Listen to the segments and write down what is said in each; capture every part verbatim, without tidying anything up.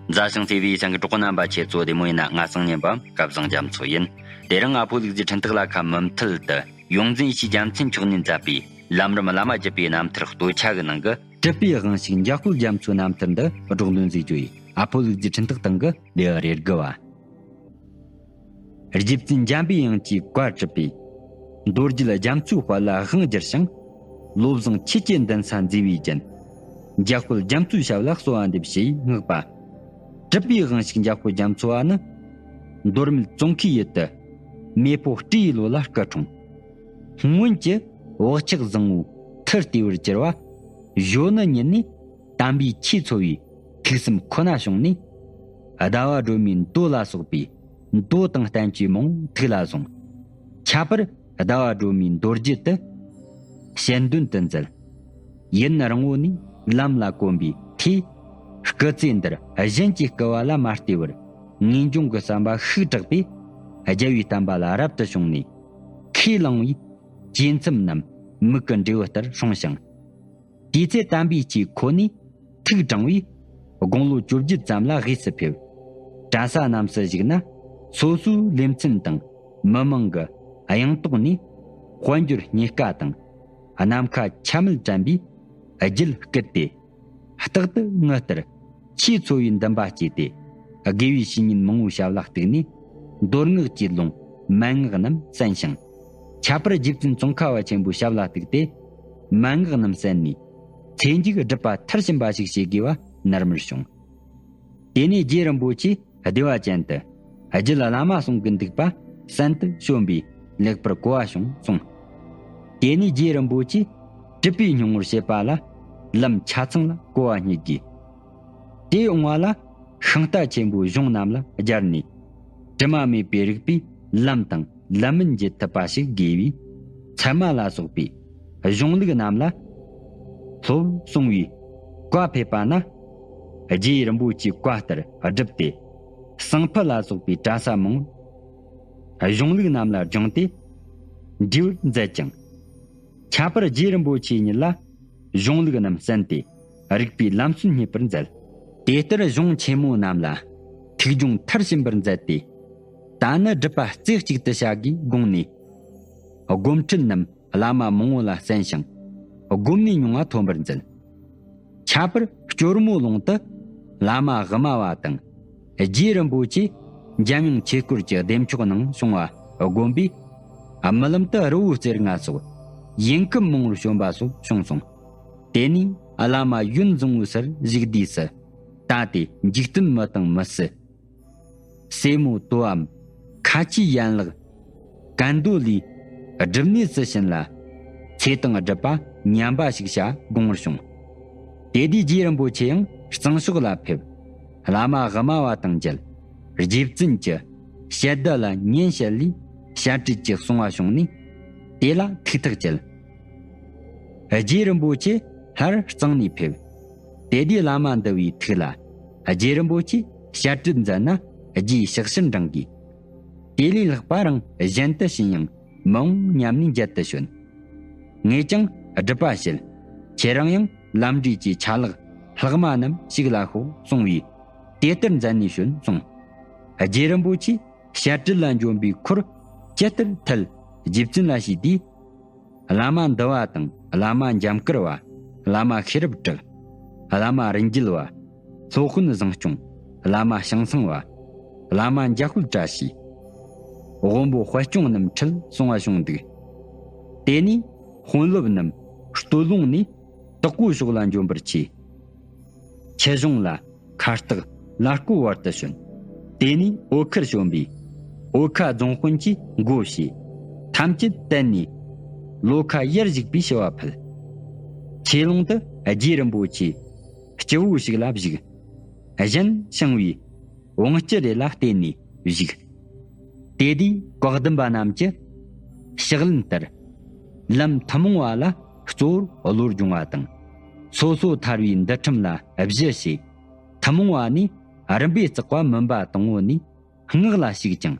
མཛའ་ཞིང་བརྩེ་བའི་སེམས་ཀྱི་གྲོགས་པོ་རྣམ་པ། ཁྱེད་ཚོ་བདེ་མོ་ཡིན་ན། ང་སང་ཉིན་པ་སྐལ་བཟང་རྒྱ་མཚོ་ཡིན། དེ་རིང་ཨ་ཕོ་ལུག་རྫི་འཕྲིན་སྟེགས་ལ་ཁ་མུ་མཐུད་དུ་ཡོངས་འཛིན་ཡེ་ཤེས་རྒྱལ་མཚན་མཆོག་ནས་མཛད་པའི་ལམ་རིམ་བླ་མ་བརྒྱུད་པའི་རྣམ་ཐར་སྟོད་ཆ་གི་ནང་གི་གྲུབ་པའི་དབང་ཕྱུག་འཇམ་དཔལ་རྒྱ་མཚོའི་རྣམ་ཐར་འདི་སྒྲོག་འདོན་མཛད་རྒྱུ་ཡིན། ཨ་ཕོ་ལུག་རྫི་འཕྲིན་སྟེགས་སྟེང་གི་ལེའུ་རེ་དགུ་བ། རྗེ་བཙུན་འཇམ་པའི་དབྱངས་ཀྱིས་བཀའ་གྲུབ་པའི་མདོ་རྒྱུད་རྒྱ་མཚོའི་དཔལ་ལ་དབང་བསྒྱུར་ཞིང་། བློ་བཟང་ཆོས་ཀྱི་འདུན་ས་མཛེས་པའི་རྒྱན། འཇམ་དཔལ་རྒྱ་མཚོའི་ཞབས་ལ་གསོལ་བ་འདེབས་ཞེས་བསྔགས་པ། གྲུབ་པའི་དབང་ཕྱུག་འཇམ་དཔལ་རྒྱ་མཚོ་བ་ནི། མདོ་སྨད་ཙོང་ཁའི་ཡུལ་དུ་མེས་པོ་སྤྲེའུ་ལོ་ལ་སྐུ་འཁྲུངས། སྔོན་གྱི་བག་ཆགས་བཟང་བོའི་མཐུ་ལྟེ་བར་གྱུར་པ། གཞོན་ནུ་ཉིད་ནས་དམ་པའི་ཆོས་འཚོ་བའི་ཐུགས་སེམས་ཁོ་ན་བྱུང་ནས། ཟླ་བ་སྒྲོལ་མའི་མདོ་ལ་སོགས་པའི་མདོ་དང་བསྟན་བཅོས་མང་པོ་ཐུགས་ལ་བཟུང་། ཁྱད་པར་ཟླ་བ་སྒྲོལ་མའི་མདོ་རྒྱུད་དུ་ཞལ་འདོན་དུ་མཛད། ཡུན་རིང་བོ་ནས་ལམ་ལ་གོམས་པའི་མཐུས། སྐུ་ཚེ་འདིར་གཞན་གྱི་སྐུ་བ་ལ་མ་ལྟོས་པར་ངེས་འབྱུང་གི་བསམ་པ་ཤུགས་དྲག་པས། རྒྱལ་བའི་བསྟན་པ་ལ་རབ་ཏུ་བྱུང་ནས། ཁས་བླངས་པའི་བཅས་མཚམས་རྣམས་མིག་གི་འབྲས་བུ་ལྟར་སྲུང་ཞིང་། དེའི་ཚེ་དམ་པའི་ཆོས་ཁོ་ནས་ཐུགས་དྲང་བས། དགུང་ལོ་བཅོ་བརྒྱད་ཙམ་ལ་དབུས་སུ་ཕེབས། གྲྭ་ས་རྣམས་སུ་བཞུགས་ན། སོ་སོའི་ལེ་ཚན་དང་མི་མང་གི་གཡང་ཐོག་ནས་དཔལ་འབྱོར་རྙེད་དཀའ་དང་། ནམ་མཁའ་ཆ་མེད་དྲན་པའི་རྒྱུད་བསྐུལ་ཏེ། རྟག་ཏུ་ངི་ལྟར་ཆོས་འཚོ་བའི་འདུན་པ་སྐྱེས་ཏེ། དགེ་བའི་བཤེས་གཉེན་མང་བོའི་ཞབས་ལ་གཏུགས་ནས། མདོ་སྔགས་ཀྱི་ལུང་མན་ངག་རྣམས་གསན་ཞིང་། ཁྱད་པར་རྗེ་བཙུན་ཙོང་ཁ་པ་ཆེན་པོའི་ཞབས་ལ་གཏུགས་ཏེ། མན་ངག་རྣམས་གསན་ནས། ཚེ་མཇུག་སྒྲུབ་པ་མཐར་ཕྱིན་པ་ཞིག་བྱེད་དགོས་པ་ནར་མར་བྱུང་། དེ་ནས་རྗེ་རིན་པོ་ཆེ་བདེ་བ་ཅན་དུ་རྒྱུད་བླ་མ་གསུང་གི་འདུག་པ་གསན་དུ་བྱོན་པས་ལེགས་པར་གོ་བ་བྱུང་གསུངས། དེ་ནས་རྗེ་རིན་པོ་ཆེ་གྲུབ་པའི་སྙིང་པོར་བྱེད་པ་ལ་ལམ་ཆ་ཚང་ལ་གོ་བ་རྙེད་དགོས། དེ་འོང་བ་ལ་ཤིང་རྟ་ཆེན་པོའི་གཞུང་རྣམས་ལ་སྦྱར་ནས། དྲི་མ་མེད་པའི་རིགས་པའི་ལམ་དང་ལམ་མིན་འབྱེད་ཐུབ་པ་ཞིག་དགོས་པས། ཚད་མ་ལ་སོགས་པའི་གཞུང་ལུགས་རྣམས་ལ་སློབ་གསུང་བའི་བཀའ་ཕེབས་པ་ན། རྗེ་རིན་པོ་ཆེའི་བཀའ་ལྟར་བསྒྲུབས་ཏེ། གསང་ཕུ་ལ་སོགས་པའི་གྲྭ་ས་མང་པོར་གཞུང་ལུགས་རྣམས་ལ་སྦྱངས་ཏེ་འབྲི་བར་མཛད་ཅིང་། ཁྱད་པར་རྗེ་རིན་པོ་ཆེ་ཉིད་ལ་གཞུང་ལུགས་རྣམས་གསན་ཏེ། རིགས་པའི་ལམ་སྲོལ་རྙེད་པར་མཛད། དེ་ལྟར་གཞུང་ཆེན་མོ་རྣམས་ལ་ཐུགས་སྦྱོང་མཐར་ཕྱིན་པར་མཛད་དེ། ད་ནི་སྒྲུབ་པ་རྩེ་གཅིག་ཏུ་བྱ་དགོས་དགོངས་ནས། སྒོམ་ཁྲིད་རྣམས་བླ་མ་མང་བོ་ལ་གསན་ཞིང་། སྒོམ་ནུས་མྱོང་བ་ཐོན་པར་མཛད། ཁྱད་པར་སྐྱོར་མོ་ལུང་དུ་བླ་མ་དབུ་མ་པ་དང་། རྗེ་རིན་པོ་ཆེ་འཇམ་དབྱངས་ཆོས་སྐོར་གྱི་བདེ་མཆོག་ནང་བྱུང་བ་བསྒོམས་པས། རྨི་ལམ་དུ་རི་བོ་རྩེ་ལྔ་སོགས་ཡུལ་ཁམས་མང་བོར་བྱོན་པ་སོགས་བྱུང་སོང་། དེ་ནས་བླ་མ་ཡུན་བཟང་བོའི་སར་བཞུགས་དུས་སུ། ད་དེ་འཇིག་རྟེན་མི་དང་མི་སྲིད། སྲས་མོ་དོའམ་ཁ་ཆེའི་ཡན་ལག་ཀན་ཌོ་ལིའི་སྒྲུབ་གནས་སུ་ཕྱིན་ལ། ཚེ་དང་སྒྲུབ་པ་མཉམ་པ་ཞིག་བྱ་དགོངས་པར་བྱུང་། དེ་དུས་རྗེ་རིན་པོ་ཆེ་ཡང་གཙང་ཕྱོགས་ལ་ཕེབས། བླ་མ་དབུ་མ་པ་དང་མཇལ། རྗེ་བཙུན་གྱི་ཞལ་བརྡ་ལ་ཉན་བཤད་ལས་བཤད་ཁྲིད་ཀྱི་གསུང་བ་བྱུང་ནས། དེ་ལ་ཐུགས་ཐག་བཅད། རྗེ་རིན་པོ་ཆེ་སླར་གཙང་ནས་ཕེབས། དེ་དུས་བླ་མ་འདུལ་བའི་ཐུགས་ལ། རྗེ་རིན་པོ་ཆེ་བཤད་ཁྲིད་མཛད་ན་རྗེའི་ཕྱག་ཕྱིར་འབྲང་གིས། དེ་ལས་ལྷག་པ་རང་གཞན་དུ་ཕྱིན་ཡང་མི་འོང་སྙམ་ནས་མཇལ་དུ་བྱོན། ངས་ཀྱང་སྒྲུབ་པ་བྱེད། ཁྱེད་རང་ཡང་ལམ་འབྲས་ཀྱི་ཆ་ལག་ལྷག་མ་རྣམས་ཞུགས་ལ་ཤོག་གསུང་བས། དེ་ལྟར་མཛད་ནས་བྱོན་གསུངས། རྗེ་རིན་པོ་ཆེ་བཤད་ཁྲིད་ལ་འབྱོན་པའི་འཁོར་ཇི་ལྟར་ཐལ། རྗེ་བཙུན་ལ་ཞུས་དུས། བླ་མ་འདུལ་བ་དང་བླ་མ་འཇམ་དཀར་བ། བླ་མ་ཤེས་རབ་གྲགས། བླ་མ་རིན་རྒྱལ་བ། སློབ་དཔོན་བཟང་སྐྱོང་། བླ་མ་ཞང་ཚང་བ། བླ་མ་འཇམ་དཔལ་བཀྲ་ཤིས། དབོན་པོ་དཔལ་སྐྱོང་རྣམས་ཁྲིད་གསུང་བ་བྱུང་འདུག། དེ་ནས་དཔོན་སློབ་རྣམས་སྟོད་ལུང་ནས་དྭགས་པོའི་ཕྱོགས་ལ་འབྱོན་པར་བྱས། ཆུ་གཞུང་ལ་ཁ་སྟག་ལ་སྐོ་བར་དུ་བྱོན། དེ་ནས་འོལ་ཁར་བྱོན་པས། འོལ་ཁ་རྫོང་དཔོན་གྱིས་མགོ་བྱས། ཐམས་ཅད་བསྟན་ནས་ལོ་ཁ་ཡར་བཞུགས་པའི་ཞུ་བ་ཕུལ། ཆོས་ལུང་དུ་རྗེ་རིན་པོ་ཆེ་སྤྱི་བོ་ཞིག་ལ་བཞུགས། གཞན་ཤིང་བའི་བང་སྤྱི་རེ་ལ་བརྟེན་ནས་བཞུགས། དེ་དུས་བཀའ་གདམས་པ་རྣམས་ཀྱི་ཕྱག་ལེན་ལྟར། ལམ་ཐུན་མོང་བ་ལ་གཙོ་བོར་བློ་སྦྱོང་བ་དང་། སོ་སོ་ཐར་བའི་འདུལ་ཁྲིམས་ལ་གཞི་བྱས། ཐུན་མོང་བ་ནས་རིམ་པས་བརྩེགས་པ་མུན་པ་དང་པོ་ནས་སྔགས་ལ་ཞུགས་ཀྱང་།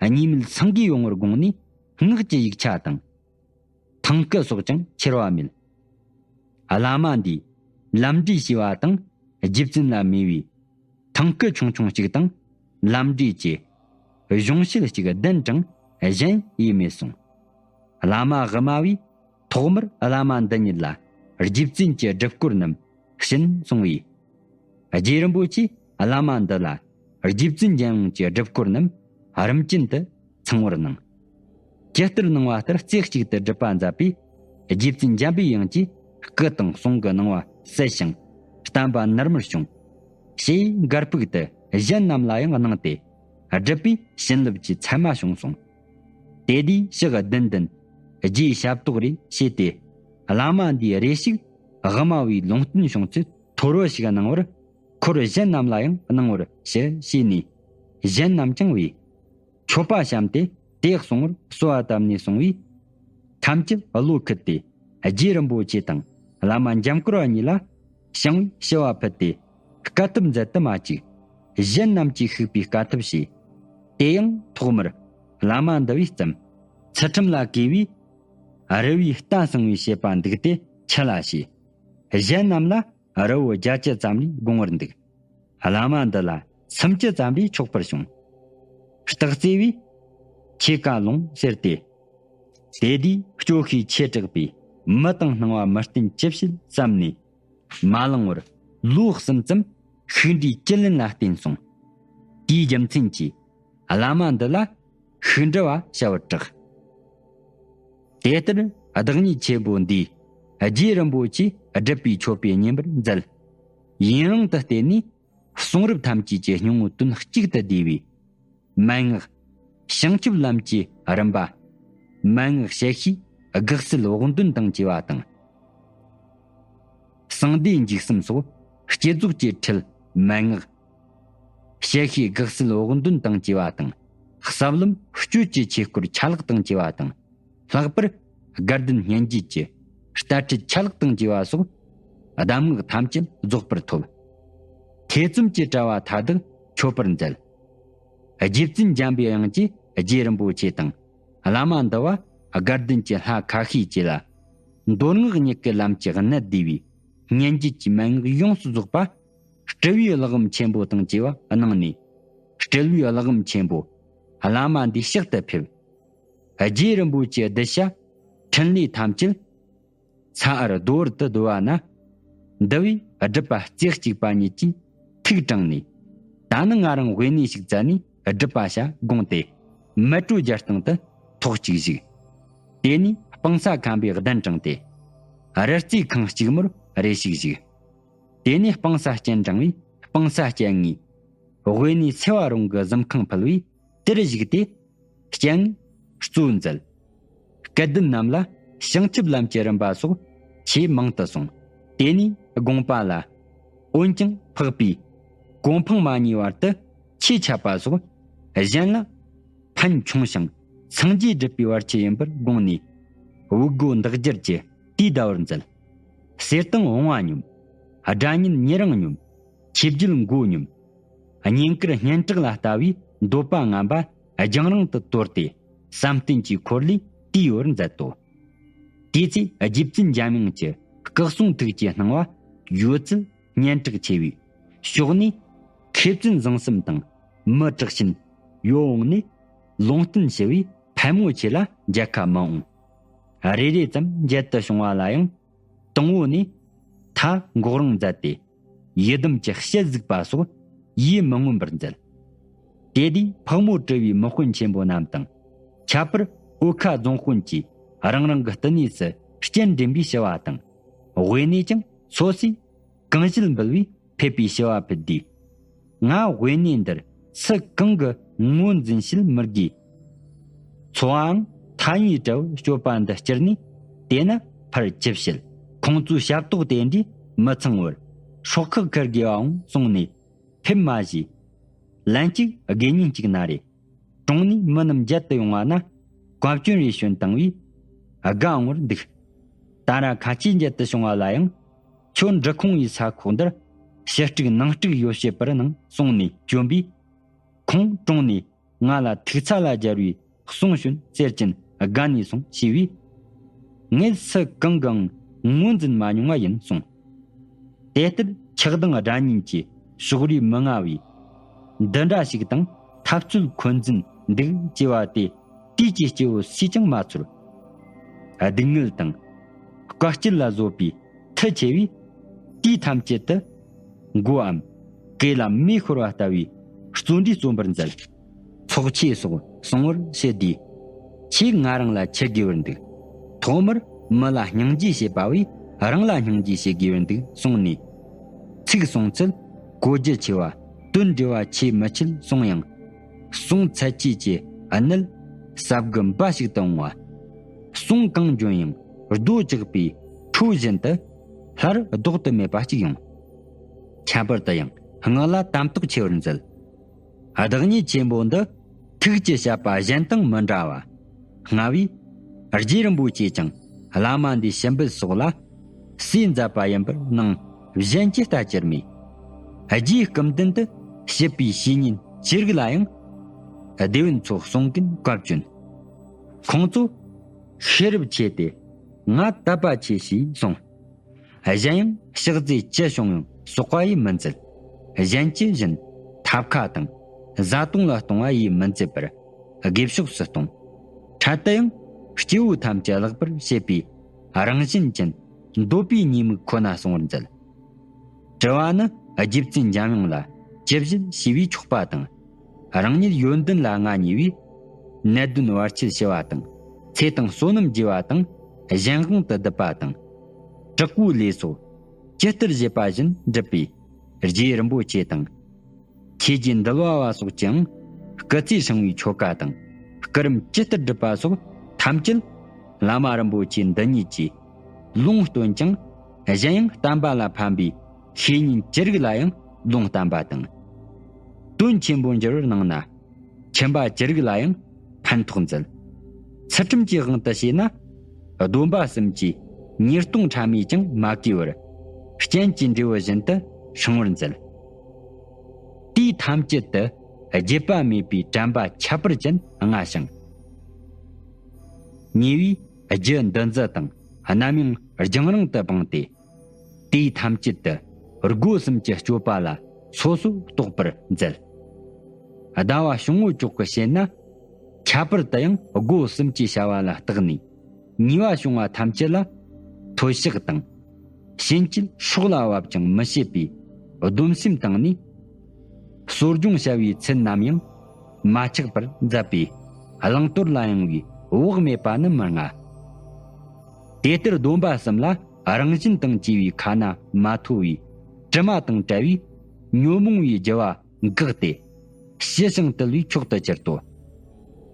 གཉིས་མེད་སེང་གེའི་ཡུལ་ངོར་དགོངས་ནས་སྔགས་ཀྱི་ཡིག་ཆ་དང་། ཐང་སྐུ་སོགས་ཀྱང་ཁྱེར་བ་མེད། བླ་མ་འདིས་ལམ་འབྲས་ཞུས་པ་དང་རྗེ་བཙུན་ལ་མོས་པའི་ ཐང་སྐུ་ཆུང་ཆུང་གཅིག་དང་། ལམ་འབྲས་ཀྱི་གཞུང་བཤད་ཅིག་གདན་དྲངས་གཞན་ཡེ་མེད་གསུངས། བླ་མ་དབུ་མ་བས་ཐོག་མར་བླ་མ་འདི་ཉིད་ལ་རྗེ་བཙུན་གྱི་སྒྲུབ་སྐོར་རྣམས་བྱིན་གསུངས་པས། རྗེ་རིན་པོ་ཆེས་བླ་མ་འདི་ལ་རྗེ་བཙུན་འཇམ་དབྱངས་ཀྱི་སྒྲུབ་སྐོར་རྣམས་རིམ་ཅན་དུ་ཚང་བར་གནང་། ཇི་ལྟར་གནང་བ་ལྟར་རྩེ་གཅིག་ཏུ་སྒྲུབ་པ་མཛད་པས། རྗེ་བཙུན་འཇམ་པའི་དབྱངས་ཀྱིས་སྐུ་དང་གསུང་གི་གནང་བ་གསལ་ཞིང་བསྟན་པ་ནར་མར་བྱུང་། ཞེས་མགར་ཕུག་ཏུ་གཞན་རྣམས་ལ་ཡང་གནང་སྟེ། སྒྲུབ་པའི་བྱིན་རླབས་ཀྱི་མཚན་མ་བྱུང་གསུངས། དེ་དུས་ཕྱག་བདུན་ལྡན་རྗེའི་ཞབས་ཏོག་རེ་བྱས་ཏེ། བླ་མ་འདིའི་རེ་ཞིག་དབུ་མ་བའི་ལུང་བསྟན་བྱུང་ཚུལ་ཐོར་བུ་ཞིག་གནང་བར། འཁོར་གཞན་རྣམས་ལ་ཡང་གནང་བར་ཞུ་ཞེས་ནས། གཞན་རྣམས་ཀྱང་བས། མཆོད་པ་བཤམས་ཏེ་དེ་གསུང་བར་གསོལ་བ་བཏབ་ནས་གསུངས་པས། ཐམས་ཅད་བློ་ཁུལ་ཏེ་རྗེ་རིན་པོ་ཆེ་དང་བླ་མ་འཇམ་སྐོར་བ་གཉིས་ལ་ཞིང་བའི་ཞུ་བ་ཕུལ་ཏེ། དཀའ་ཐུབ་མཛད་དུ་མ་བཅུག། གཞན་རྣམས་ཀྱིས་ཤིག་པའི་དཀའ་ཐུབ་བྱས། དེ་ཡང་ཐོག་མར་བླ་མ་འདི་བས་བརྩམས། ཚུལ་ཁྲིམས་ལ་གུས་པས། རི་བོའི་རྟ་སྲིང་བའི་བྱེད་པ་འདུག་སྟེ་ཁྲི་ལ་བྱས། གཞན་རྣམས་ལ་རི་བོ་བརྒྱད་ཅུ་ཙམ་ལས་དགོངས་པར་འདུག། བླ་མ་འདི་ལ་སུམ་ཅུ་ཙམ་ལས་ཆོག་པར་བྱུང་། སྟག་རྩེ་བས། ཁྱེད་ཀ་ལོངས་ཟེར་ཏེ། དེ་དུས་སྐྱོ་ཤས་ཆེ་དྲགས་པས་མི་དང་སྣང་བ་མི་བསྟན་ཅི་བྱེད་བསམ་ནས། མ་ལངས་བར་ལོ་གསུམ་ཙམ་ཤིག་འདྲའི་སྐྱིད་ལན་ལ་བརྟེན་སོང་། དེའི་རྒྱུ་མཚན་གྱིས་བླ་མ་འདི་ལ་ཤིག་འདྲི་བ་བྱ་བར་གྲགས། དེ་ལྟར་བདག་ཉིད་ཆེན་པོ་འདིས་རྗེ་རིན་པོ་ཆེ་སྒྲུབ་པའི་མཆོད་པས་བསྙེན་པར་མཛད། ཡུན་རིང་དུ་བརྟེན་ནས་གསུང་རབ་ཐམས་ཅད་ཀྱི་སྙིང་པོ་དོན་གཅིག་ཏུ་བསྡུས་པའི་མན་ངག་བྱང་ཆུབ་ལམ་གྱི་རིམ་པ། མན་ངག་ཞལ་ཤེས་དགག་སེལ་བོགས་འདོན་དང་བཅས་པ་དང་། གསང་བདེ་འཇིགས་གསུམ་སོགས་བསྐྱེད་རྫོགས་ཀྱི་ཁྲིད་མན་ངག། ཞལ་ཤེས་དགག་སེལ་བོགས་འདོན་དང་བཅས་པ་དང་། ཟབ་ལམ་སྤྱོད་ཀྱི་ཆོས་སྐོར་ཆ་ལག་དང་བཅས་པ་དང་། ལྷག་པར་དགའ་ལྡན་སྙན་བརྒྱུད་ཀྱི་རྟ་ཁྲིད་ཆ་ལག་དང་བཅས་པ་སོགས་གདམས་ངག་ཐམས་ཅད་རྫོགས་པར་ཐོབ། ཐེ་ཚོམ་གྱི་དྲ་བ་མཐའ་དག་ཆོད་པར་མཛད། རྗེ་བཙུན་འཇམ་པའི་དབྱངས་ཀྱིས་རྗེ་རིན་པོ་ཆེ་དང་བླ་མ་འདི་བ་དགའ་ལྡན་གྱི་ལྷ་ཁ་ཤས་ཀྱིས་ལ་མདོ་སྔགས་གཉིས་ཀྱི་ལམ་གྱི་གནད་བསྡུས་པའི་སྙན་བརྒྱུད་ཀྱི་མན་ངག་ཡོངས་སུ་རྫོགས་པ། སྤྲུལ་པའི་གླེགས་བམ་ཆེན་པོ་དང་བཅས་པ་གནང་ནས། སྤྲུལ་པའི་གླེགས་བམ་ཆེན་པོ་བླ་མ་འདིའི་ཕྱག་ཏུ་ཕེབས། རྗེ་རིན་པོ་ཆེའི་གདུལ་བྱ་འཕྲིན་ལས་ཐམས་ཅད་ཚ་འར་རྡོ་བར་དུ་བརྡོལ་བ་ན། འདི་བས་སྒྲུབ་པ་རྩེ་གཅིག་པ་ཉིད་ཀྱིས་ཐུགས་དྲངས་ནས། ད་ནི་ང་རང་དབེན་གནས་ཤིག་བཙལ་ནས་སྒྲུབ་པ་བྱ་དགོངས་ཏེ། མལ་གྲོ་རྒྱལ་སྟེང་དུ་ཐོག་གཅིག་བཞུགས། དེ་ནས་སྤང་ས་ཁམས་པའི་གདན་དྲངས་ཏེ། རི་རྩེ་ཁང་གཅིག་མོར་རེ་ཞིག་བཞུགས། དེ་ནས་སྤང་ས་སྤྱན་དྲངས་པས་སྤང་ས་སྤྱན་ལྔའི་དབེན་གནས་ཚེ་བ་རོང་གི་གཟིམ་ཁང་ཕུལ་བས། དེར་བཞུགས་ཏེ་སྤྱན་གཙོ་མཛད། སྐལ་ལྡན་རྣམས་ལ་བྱང་ཆུབ་ལམ་གྱི་རིམ་པ་སོགས་ཆེས་མང་དུ་གསུངས། དེ་ནས་དགོངས་པ་ལ། འོན་ཀྱང་འཕགས་པའི་གོ་འཕང་མ་བརྙེས་བར་དུ་ཆོས་འཆད་པ་སོགས་གཞན་ལ་ཕན་ཆུང་ཞིང་སངས་རྒྱས་སྒྲུབ་པའི་བར་ཆད་ཡིན་པར་དགོངས་ནས། དབུགས་སྒོ་འདག་སྦྱར་གྱི་དུས་འདའ་བར་མཛད། གསེར་དང་བུང་བ་སྙོམས། སྒྲ་སྙན་ཉེ་རིང་སྙོམས། ཆོས་བརྒྱུད་མགོ་སྙོམས། བསྙེན་བཀུར་སྙན་གྲགས་ལ་ལྟ་བའི་འདོད་པ་ངན་པ་རྒྱང་རིང་དུ་དོར་ཏེ། བསམ་གཏན་གྱི་འཁོར་ལོས་བཏུལ་བར་མཛད་དོ། དེའི་ཚེ་རྗེ་བཙུན་འཇམ་དབྱངས་ཀྱི་སྐུ་གསུང་ཐུགས་ཀྱི་སྣང་བ་ཡོད་ཚད་སྙན་གྲགས་ཆེ་བའི་ཕྱོགས་ནས། མཁས་བཙུན་བཟང་གསུམ་དང་མི་དྲག་ཆེན་ཡོ་འོང་ནས་ལུང་བསྟན་ཞུ་བས་ཕན་མོ་ཆེ་ལ་མཇལ་ཁ་མི་འོང་། རེ་རེ་ཙམ་མཇལ་དུ་བྱུང་བ་ལ་ཡང་། དང་པོ་ནས་མཐའ་འགོག་རང་མཛད་དེ། ཡི་དམ་གྱི་ཞལ་གཟིགས་པ་སོགས་ཡིད་མི་མངོན་པར་མཛད། དེ་དུས་ཕག་མོ་གྲུ་པའི་མི་དཔོན་ཆེན་པོ་རྣམས་དང་། ཁྱད་པར་འོལ་ཁ་རྫོང་དཔོན་གྱིས་རང་རང་གི་བསྟི་གནས་སུ་སྤྱན་འདྲེན་པའི་ཞུ་བ་དང་། དབེན་གནས་ཀྱང་སོ་སོས་གང་བྱེད་འབུལ་བས་ཕེབས་པའི་ཞུ་བ་ཕུལ་དུས། ང་དབེན་གནས་འདིར་སུ་གང་གི་ངོས་འཛིན་བྱེད་མི་དགོས། འཚོ་བའང་ཐ་སྙད་བྲལ་བར་སྤྱོད་པ་འདི་སྤྱིར་ནས། དེས་ན་ཕར་ཅི་བྱེད། ཁོང་ཚོའི་ཞབས་ཏོག་དེ་འདྲས་མི་ཚང་བར་སྲོག་ཁག་ཁུར་དགོས་པའང་གསུངས་ནས། ཕེབས་མ་བྱས། ལན་གཅིག་དགེ་བསྙེན་གཅིག་ན་རེ། གྲོང་ནས་མི་རྣམས་མཇལ་དུ་ཡོང་བ་ན། བཀའ་བཀྱོན་རེ་བྱོན་བཏང་བས་དགའ་འོང་བར་འདུག། ད་ར་ཁ་ཆེ་མཇལ་དུ་བྱུང་བ་ལ་ཡང་། ཁྱོད་འབྲི་ཁུང་བའི་ས་ཁོག་འདིར་ཕྱི་དཀྲུག་ནང་དཀྲུག་ཡོད་བྱེད་པར་གནང་གསུངས་ནས་བཅོམ་པས། ཁོང་གྲོང་ནས་ང་ལ་ཐུག་ཚ་ལ་སྦྱར་བའི་གསུང་བྱོན་ཟེར་གྱིན་དགའ་ནས་སོང་ཞེས་པས། ངས་སུ་གང་གང་ངོས་འཛིན་མ་མྱོང་བ་ཡིན་གསུངས། དེ་ལྟར་ཆགས་སྡང་སྒྲ་སྙན་གྱི་ ཕྱོགས་རིས་མི་མངའ་བའི། འདི་འདྲ་ཞིག་དང་འཐབ་རྩོད་འཁོན་འཛིན་འདུག་ཅེས་པ་དེ་དུས་ཀྱི་སྐྱེ་བོ་སུས་ཀྱང་མ་ཚོར། སྡུག་བསྔལ་དང་དཀའ་སྤྱད་ལ་བཟོད་པའི་མཐུ་ཆེ་བས། དུས་ཐམས་ཅད་དུ་མགོའམ་གོས་ལ་མེ་ཤོར་བ་ལྟ་བུའི་བརྩོན་འགྲུས་རྩོམ་པར་མཛད། ཚོགས་ཆོས་སོགས་གསུང་བར་བྱེད་དུས། ཁྱེད་ང་རང་ལ་ཆི་དགོས་པར་འདུག་ཐོག་མར་མི་ལ་སྙིང་རྗེ་བྱེད་པ་བས་རང་ལ་སྙིང་རྗེ་བྱེད་དགོས་པར་འདུག་གསུངས་ནས། ཚིག་གསུང་ཚུལ་གོ་རྒྱུ་ཆེ་བ། དོན་འགྲེལ་བ་ཆེས་མི་ཆེར་གསུངས་ཡང་། གསུང་ཚད་ཆོས་ཀྱི་གནད་ཟབ་དགུ་འབའ་ཞིག་ཏུ་འོང་བ། གསུང་གང་འབྱོན་ཡང་རྡོ་བཅག་པའི་ཁྲོ་བཞིན་དུ་སླར་ལྡོག་ཏུ་མེད་པ་གཅིག་ཡོང་། ཁྱད་པར་དུ་ཡང་སྔགས་ལ་དམ་དོག་ཆེ་བར་མཛད། བདག་ཉིད་ཆེན་པོ་འདི་ཐུགས་ཀྱི་བཤད་པ་གཞན་དང་མི་འདྲ་བ། སྔ་བས་རྗེ་རིན་པོ་ཆེས་ཀྱང་བླ་མ་འདིའི་ཞབས་འབུལ་སོགས་ལ་སྲས་མཛད་པ་ཡིན་པར་སྣང་། གཞན་གྱིས་ལྟ་ཅིར་མེད། རྗེའི་སྐུ་མདུན་དུ་ཞུས་པའི་བཤེས་གཉེན་ཅི་རིགས་ལ་ཡང་སྡེ་བོན་ཚོ་གསུང་མཁན་བཀའ་བཀྱོན། ཁོང་ཚོ་ཤེས་རབ་ཆེ་སྟེ་ང་དད་པ་ཆེ་ཞེས་གསུངས། གཞན་ཡང་ཕྱག་རྫས་ཅི་བྱུང་ཡང་གསོག་པ་ཡིས་མི་མཛད། གཞན་གྱི་བཞིན་ཐབ་ཁ་དང་བཟའ་བཏུང་ལ་གཏོང་བ་ཡིས་མི་མཛད་པར་དགེ་ཕྱོགས་སུ་གཏོང་། འཕྲལ་དུ་ཡང་སྐྱེ་བོ་ཐམས་ཅད་བརླག་པར་བྱེད་པའི་རང་བཞིན་ཅན་འདོད་པའི་ཉེས་དམིགས་ཁོ་ན་སྲུང་བར་མཛད། དྲི་བ་ནི་རྗེ་བཙུན་འཇམ་དབྱངས་ལ་ཇི་བཞིན་ཞུས་པས་ཆོག་པ་དང་། རང་ཉིད་ཡོན་ཏན་ལ་མངའ་བརྙེས་པས་ནད་གདོན་བར་ཆད་ཞི་བ་དང་། ཚེ་དང་བསོད་ནམས་རྒྱས་པ་དང་གཞན་དབང་དུ་བསྡུ་བ་དང་། དྲག་པོའི་ལས་སོགས་ཇི་ལྟར་བྱེད་པ་བཞིན་འགྲུབ་པའི་རྗེ་རིན་པོ་ཆེ་དང་། ཆོས་ཀྱི་འདུལ་བ་བ་སོགས་ཀྱང་སྐུ་ཚེ་ཧྲིལ་བོའི་ཆོ་ག་དང་སྐུ་རིམ་ཇི་ལྟར་བསྒྲུབས་པ་སོགས་ཐམས་ཅད་བླ་མ་རིན་པོ་ཆེ་འདི་ཉིད་ཀྱིས་ལུང་སྟོན་ཅིང་། གཞན་ཡང་བསྟན་པ་ལ་ཕན་པའི་བཤེས་གཉེན་ཅི་རིགས་ལ་ཡང་ལུང་བསྟན་པ་དང་། དོན་ཆེན་པོར་འགྱུར་བར་གནང་ན། ཁྱིམ་པ་ཅི་རིགས་ལ་ཡང་ཕན་ཐོགས་མཛད། ཚུལ་ཁྲིམས་ཀྱི་དབང་དུ་བྱས་ན། སྡོམ་པ་གསུམ་གྱི་ཉེས་ལྟུང་ཕྲ་མས་ཀྱང་མ་གོས་པར། རྐྱེན་གྱི་འབྲས་བུ་བཞིན་དུ་སྲུང་བར་མཛད། དུས་ཐམས་ཅད་དུ་བརྗེད་པ་མེད་པའི་དྲན་པ་ཁྱད་པར་ཅན་མངའ་ཞིང་། ཉེ་བའི་རྒྱུ་འདུ་འཛི་དང་རྣམ་གཡེང་རྒྱང་རིང་དུ་སྤངས་ཏེ། དུས་ཐམས་ཅད་དུ་སྒོ་གསུམ་གྱི་སྤྱོད་པ་ལ་སོ་སོ་རྟོག་པར་མཛད། ཟླ་བ་བྱང་བུ་ཅོག་གི་ཞེན་ན། ཁྱད་པར་དུ་ཡང་སྒོ་གསུམ་གྱི་བྱ་བ་ལ་བརྟགས་ནས། ཉེས་པ་བྱུང་བ་ཐམས་ཅད་ལ་མཐོལ་བཤགས་དང་། ཕྱིན་ཆད་སྲོག་ལ་བབ་ཀྱང་མི་བྱེད་པའི་སྡོམ་སེམས་བཏང་ནས། གསོ་སྦྱོང་བྱ་བའི་ཚུལ་ནམ་ཡང་མ་ཆག་པར་མཛད་པས་བླང་དོར་ལ་གཡེང་བའི་བག་མེད་པ་ནི་མི་མངའ། དེ་ལྟར་སྡོམ་པ་གསུམ་ལ་རང་བཞིན་དང་བཅས་པའི་ཁ་ན་མ་ཐོ་བའི་དྲི་མ་དང་བྲལ་བའི་ཉོན་མོངས་པའི་རྒྱུ་བ་འགགས་ཏེ། ཞི་ཞིང་དུལ་བའི་མཆོག་ཏུ་གྱུར་ཏོ།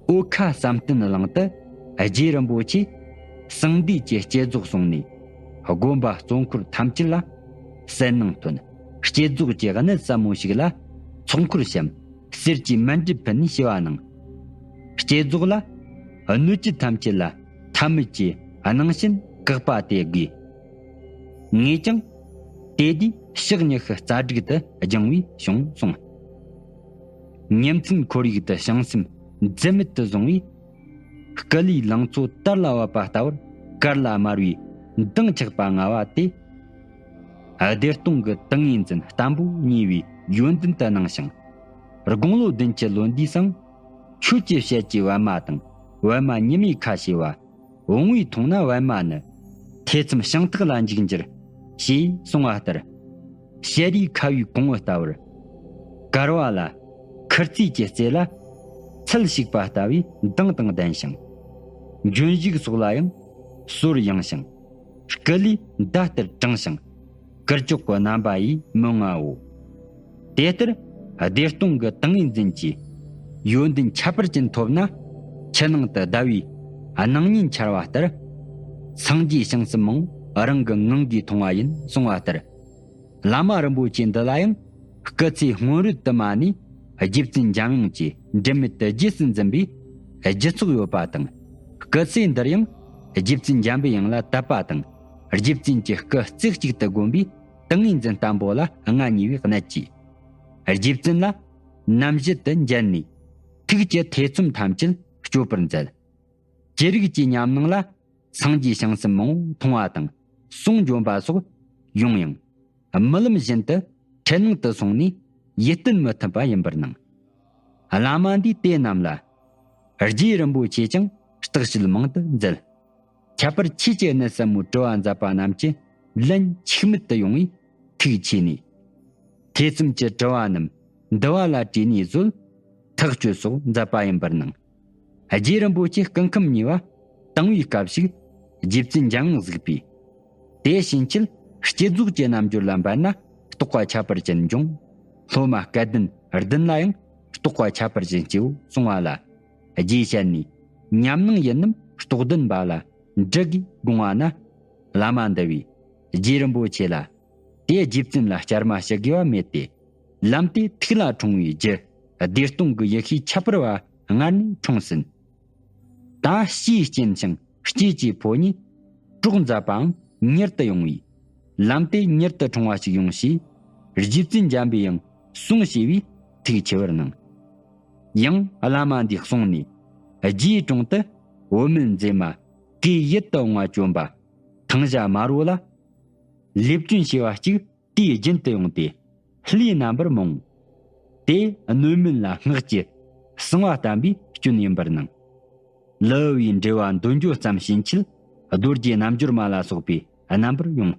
འོལ་ཁ་བསམ་གཏན་གླིང་དུ་རྗེ་རིན་པོ་ཆེས་གསང་འདུས་ཀྱི་བསྐྱེད་རྫོགས་གསུངས་ནས། དགོན་པ་གཙོ་འཁོར་ཐམས་ཅད་ལ་གསལ་སྣང་སྟོན། བསྐྱེད་རྫོགས་ཀྱི་གནད་ཟབ་མོ་ཞིག་ལ་ཚོགས་འཁོར་བཤམས། གསེར་གྱི་མཎྜལ་ཕུལ་ནས་ཞུ་བ་གནང་། བསྐྱེད་རྫོགས་ལ་སྣོད་བཅུད་ཐམས་ཅད་ལ་ཐ་མལ་གྱི་སྣང་ཞེན་བཀག་པ་སྟེ་དགོས། ངས་ཀྱང་དེ་དུས་ཕྱག་ཉི་ཤུ་རྩ་དྲུག་ཏུ་སྦྱང་བའི་བྱུང་གསུངས། ཉིན་མཚན་ཁོར་ཡུག་ཏུ་བྱང་སེམས་འཛིན་མེད་དུ་བཟུང་བས། སྐུ་ལུས་ལང་ཚོ་དར་ལ་བབ་པ་ལྟ་བུར་དཀར་ལ་དམར་བའི་མདངས་ཆགས་པ་མངའ་བ་དེ། བདེ་སྟོང་གི་ཏིང་ངེ་འཛིན་བརྟན་པོ་བརྙེས་པའི་ཡོན་ཏན་དུ་སྣང་ཞིང་། དགུང་ལོ་བདུན་ཅུ་ལོན་དུས་སང་ཆོས་ཀྱི་ཞལ་གྱི་པད་མ་དང་པད་མ་ཉི་མའི་ཁ་ཕྱེ་བ། བུང་བས་མཐོང་ན་པད་མ་ནི། ཐེ་ཚོམ་ཞིང་ཐག་ལ་འཇུག་འགྱུར། ཞེས་གསུངས་པ་ལྟར། ཞལ་རས་ཁ་བའི་གོང་བུ་ལྟ་བུར། དཀར་བ་ལ་ཁུར་རྩིས་ཀྱི་རྩེ་ལ་ཚལ་ཞིག་པ་ལྟ་བུའི་མདངས་དང་ལྡན་ཞིང་། འཇོན་ཞིག་སོགས་ལ་ཡང་སོར་ཡང་ཞིང་། སྐུ་ལུས་མདའ་ལྟར་དྲང་ཞིང་། དཀར་ཕྱོགས་ཀྱི་རྣམ་པ་ཡིས་མི་མངའ་འོ། དེ་ལྟར་བདེ་སྟོང་གི་ཏིང་ངེ་འཛིན་གྱི་ཡོན་ཏན་ཁྱད་པར་ཅན་ཐོབ་ན། ཆུ་ནང་དུ་ཟླ་བའི་སྣང་བརྙན་འཆར་བ་ལྟར། སངས་རྒྱས་བྱང་སེམས་མང་པོ་རང་གི་ངང་གིས་མཐོང་བ་ཡིན་གསུངས་པ་ལྟར། བླ་མ་རིན་པོ་ཆེ་འདི་ལ་ཡང་སྐུ་ཚེ་སྔོན་རོལ་དུ་མ་ནས་རྗེ་བཙུན་འཇམ་དབྱངས་ཀྱིས་འབྲལ་མེད་དུ་རྗེས་སུ་འཛིན་པའི་རྒྱུ་ཚོགས་ཡོད་པ་དང་། སྐུ་ཚེ་འདིར་ཡང་རྗེ་བཙུན་འཇམ་པའི་དབྱངས་ལ་དད་པ་དང་། རྗེ་བཙུན་གྱི་སྐུ་རྩེ་གཅིག་ཏུ་བསྒོམས་པའི་ཏིང་ངེ་འཛིན་བརྟན་པོ་ལ་མངའ་བརྙེས་པའི་གནད་ཀྱིས། རྗེ་བཙུན་ལ་རྣམ་བཞད་དུ་མཇལ་ནས་ཐུགས་ཀྱི་ཐེ་ཚོམ་ཐམས་ཅད་གཅོད་པར་མཛད། ཅི་རིགས་ཀྱི་ཉམས་སྣང་ལ་སངས་རྒྱས་བྱང་སེམས་མང་པོ་མཐོང་བ་དང་གསུང་འབྱོན་པ་སོགས་ཡོང་ཡང་། རྨི་ལམ་བཞིན་དུ་ འཕྲལ་སྣང་དུ་སོང་ནས་ཡིད་བརྟན་མི་ཐུབ་པ་ཡིན་པར་སྣང་། བླ་མ་འདིས་དེ་རྣམས་ལ། རྗེ་རིན་པོ་ཆེས་ཀྱང་བརྟག་དཔྱད་མང་དུ་མཛད། ཁྱད་པར་ཆོས་ཀྱི་གནད་ཟབ་མོའི་དྲི་བ་མཛད་པ་རྣམས་ཀྱི་ལན་འཆུག་མེད་དུ་ཡོང་བས་ཐུགས་ཆེས་ནས། ཐེ་ཚོམ་གྱི་དྲི་བ་རྣམས་འདུལ་བ་ལ་དྲིས་ནས་བཟོད། ཐག་གཅོད་སོགས་མཛད་པ་ཡིན་པར་སྣང་། རྗེ་རིན་པོ་ཆེ་སྐུ་ཁམས་ཉེ་བ་དང་བའི་སྐབས་ཤིག་རྗེ་བཙུན་འཇམ་དབྱངས་གཟིགས་པས། དེ་ཕྱིན་ཆད་བསྐྱེད་རྫོགས་ཀྱི་རྣལ་འབྱོར་ལ་འབད་ན་རྟོགས་པ་ཁྱད་པར་ཅན་འབྱུང་། སློབ་མ་སྐལ་ལྡན་བདུན་ལ་ཡང་རྟོགས་པ་ཁྱད་པར་ཅན་སྐྱེའོ་གསུང་བ་ལ། རྗེའི་ཞལ་ནས་ཉམས་སྣང་ཡིན་ནམ་རྟོགས་ལྡན་པ་ལ་འདྲི་གིས་དགོངས་པ་ན། བླ་མ་འདི་བས་རྗེ་རིན་པོ་ཆེ་ལ། དེ་རྗེ་བཙུན་ལ་བསྐྱར་མ་ཞུ་དགོས་པ་མེད་དེ། ལམ་དེ་ཐུགས་ལ་འཁྲུངས་པའི་རྒྱུ་བདེ་སྟོང་གི་ཡེ་ཤེས་ཁྱད་པར་བ་སྔར་ནས་འཁྲུངས་ཟིན། ད་ཕྱིའི་རྐྱེན་ཞིང་སྐྱེ་བཅས་ཕོ་ཉིད་གྲོགས་མཛད་པའང་མྱུར་དུ་ཡོང་བས། ལམ་དེ་མྱུར་དུ་འཁྲུངས་པ་ཞིག་ཡོང་ཞེས་རྗེ་བཙུན་འཇམ་པའི་དབྱངས་གསུང་བྱས་པས་ཐུགས་ཆེ་བར་སྣང་། ཡང་བླ་མ་འདིས་གསུངས་ནས། རྗེའི་དྲུང་དུ་འོད་མིན་མཛེས་མ་གུས་ཡིད་དུ་འོང་བ་བྱོན་པ་ཐང་བྱ་མ་རོ་ལ། ལེབ་སྐྱོན་བྱས་པ་གཅིག་དུས་རྒྱུན་དུ་ཡོང་སྟེ་ལྷའི་རྣམ་པར་རྨོངས། དེ་གནོད་མིན་ལ་སྔགས་ཀྱི་གསང་བ་བསྟན་པའི་སྐྱོན་ཡིན་པར་སྣང་། ལི་ཨུ་ཡི་འགྲེལ་བ་འདོན་རྒྱུ་ཙམ་ཕྱིན་ཆད་རྡོ་རྗེ་རྣལ་འབྱོར་མ་ལ་སོགས་པའི་རྣམ་པར་ཡོང་།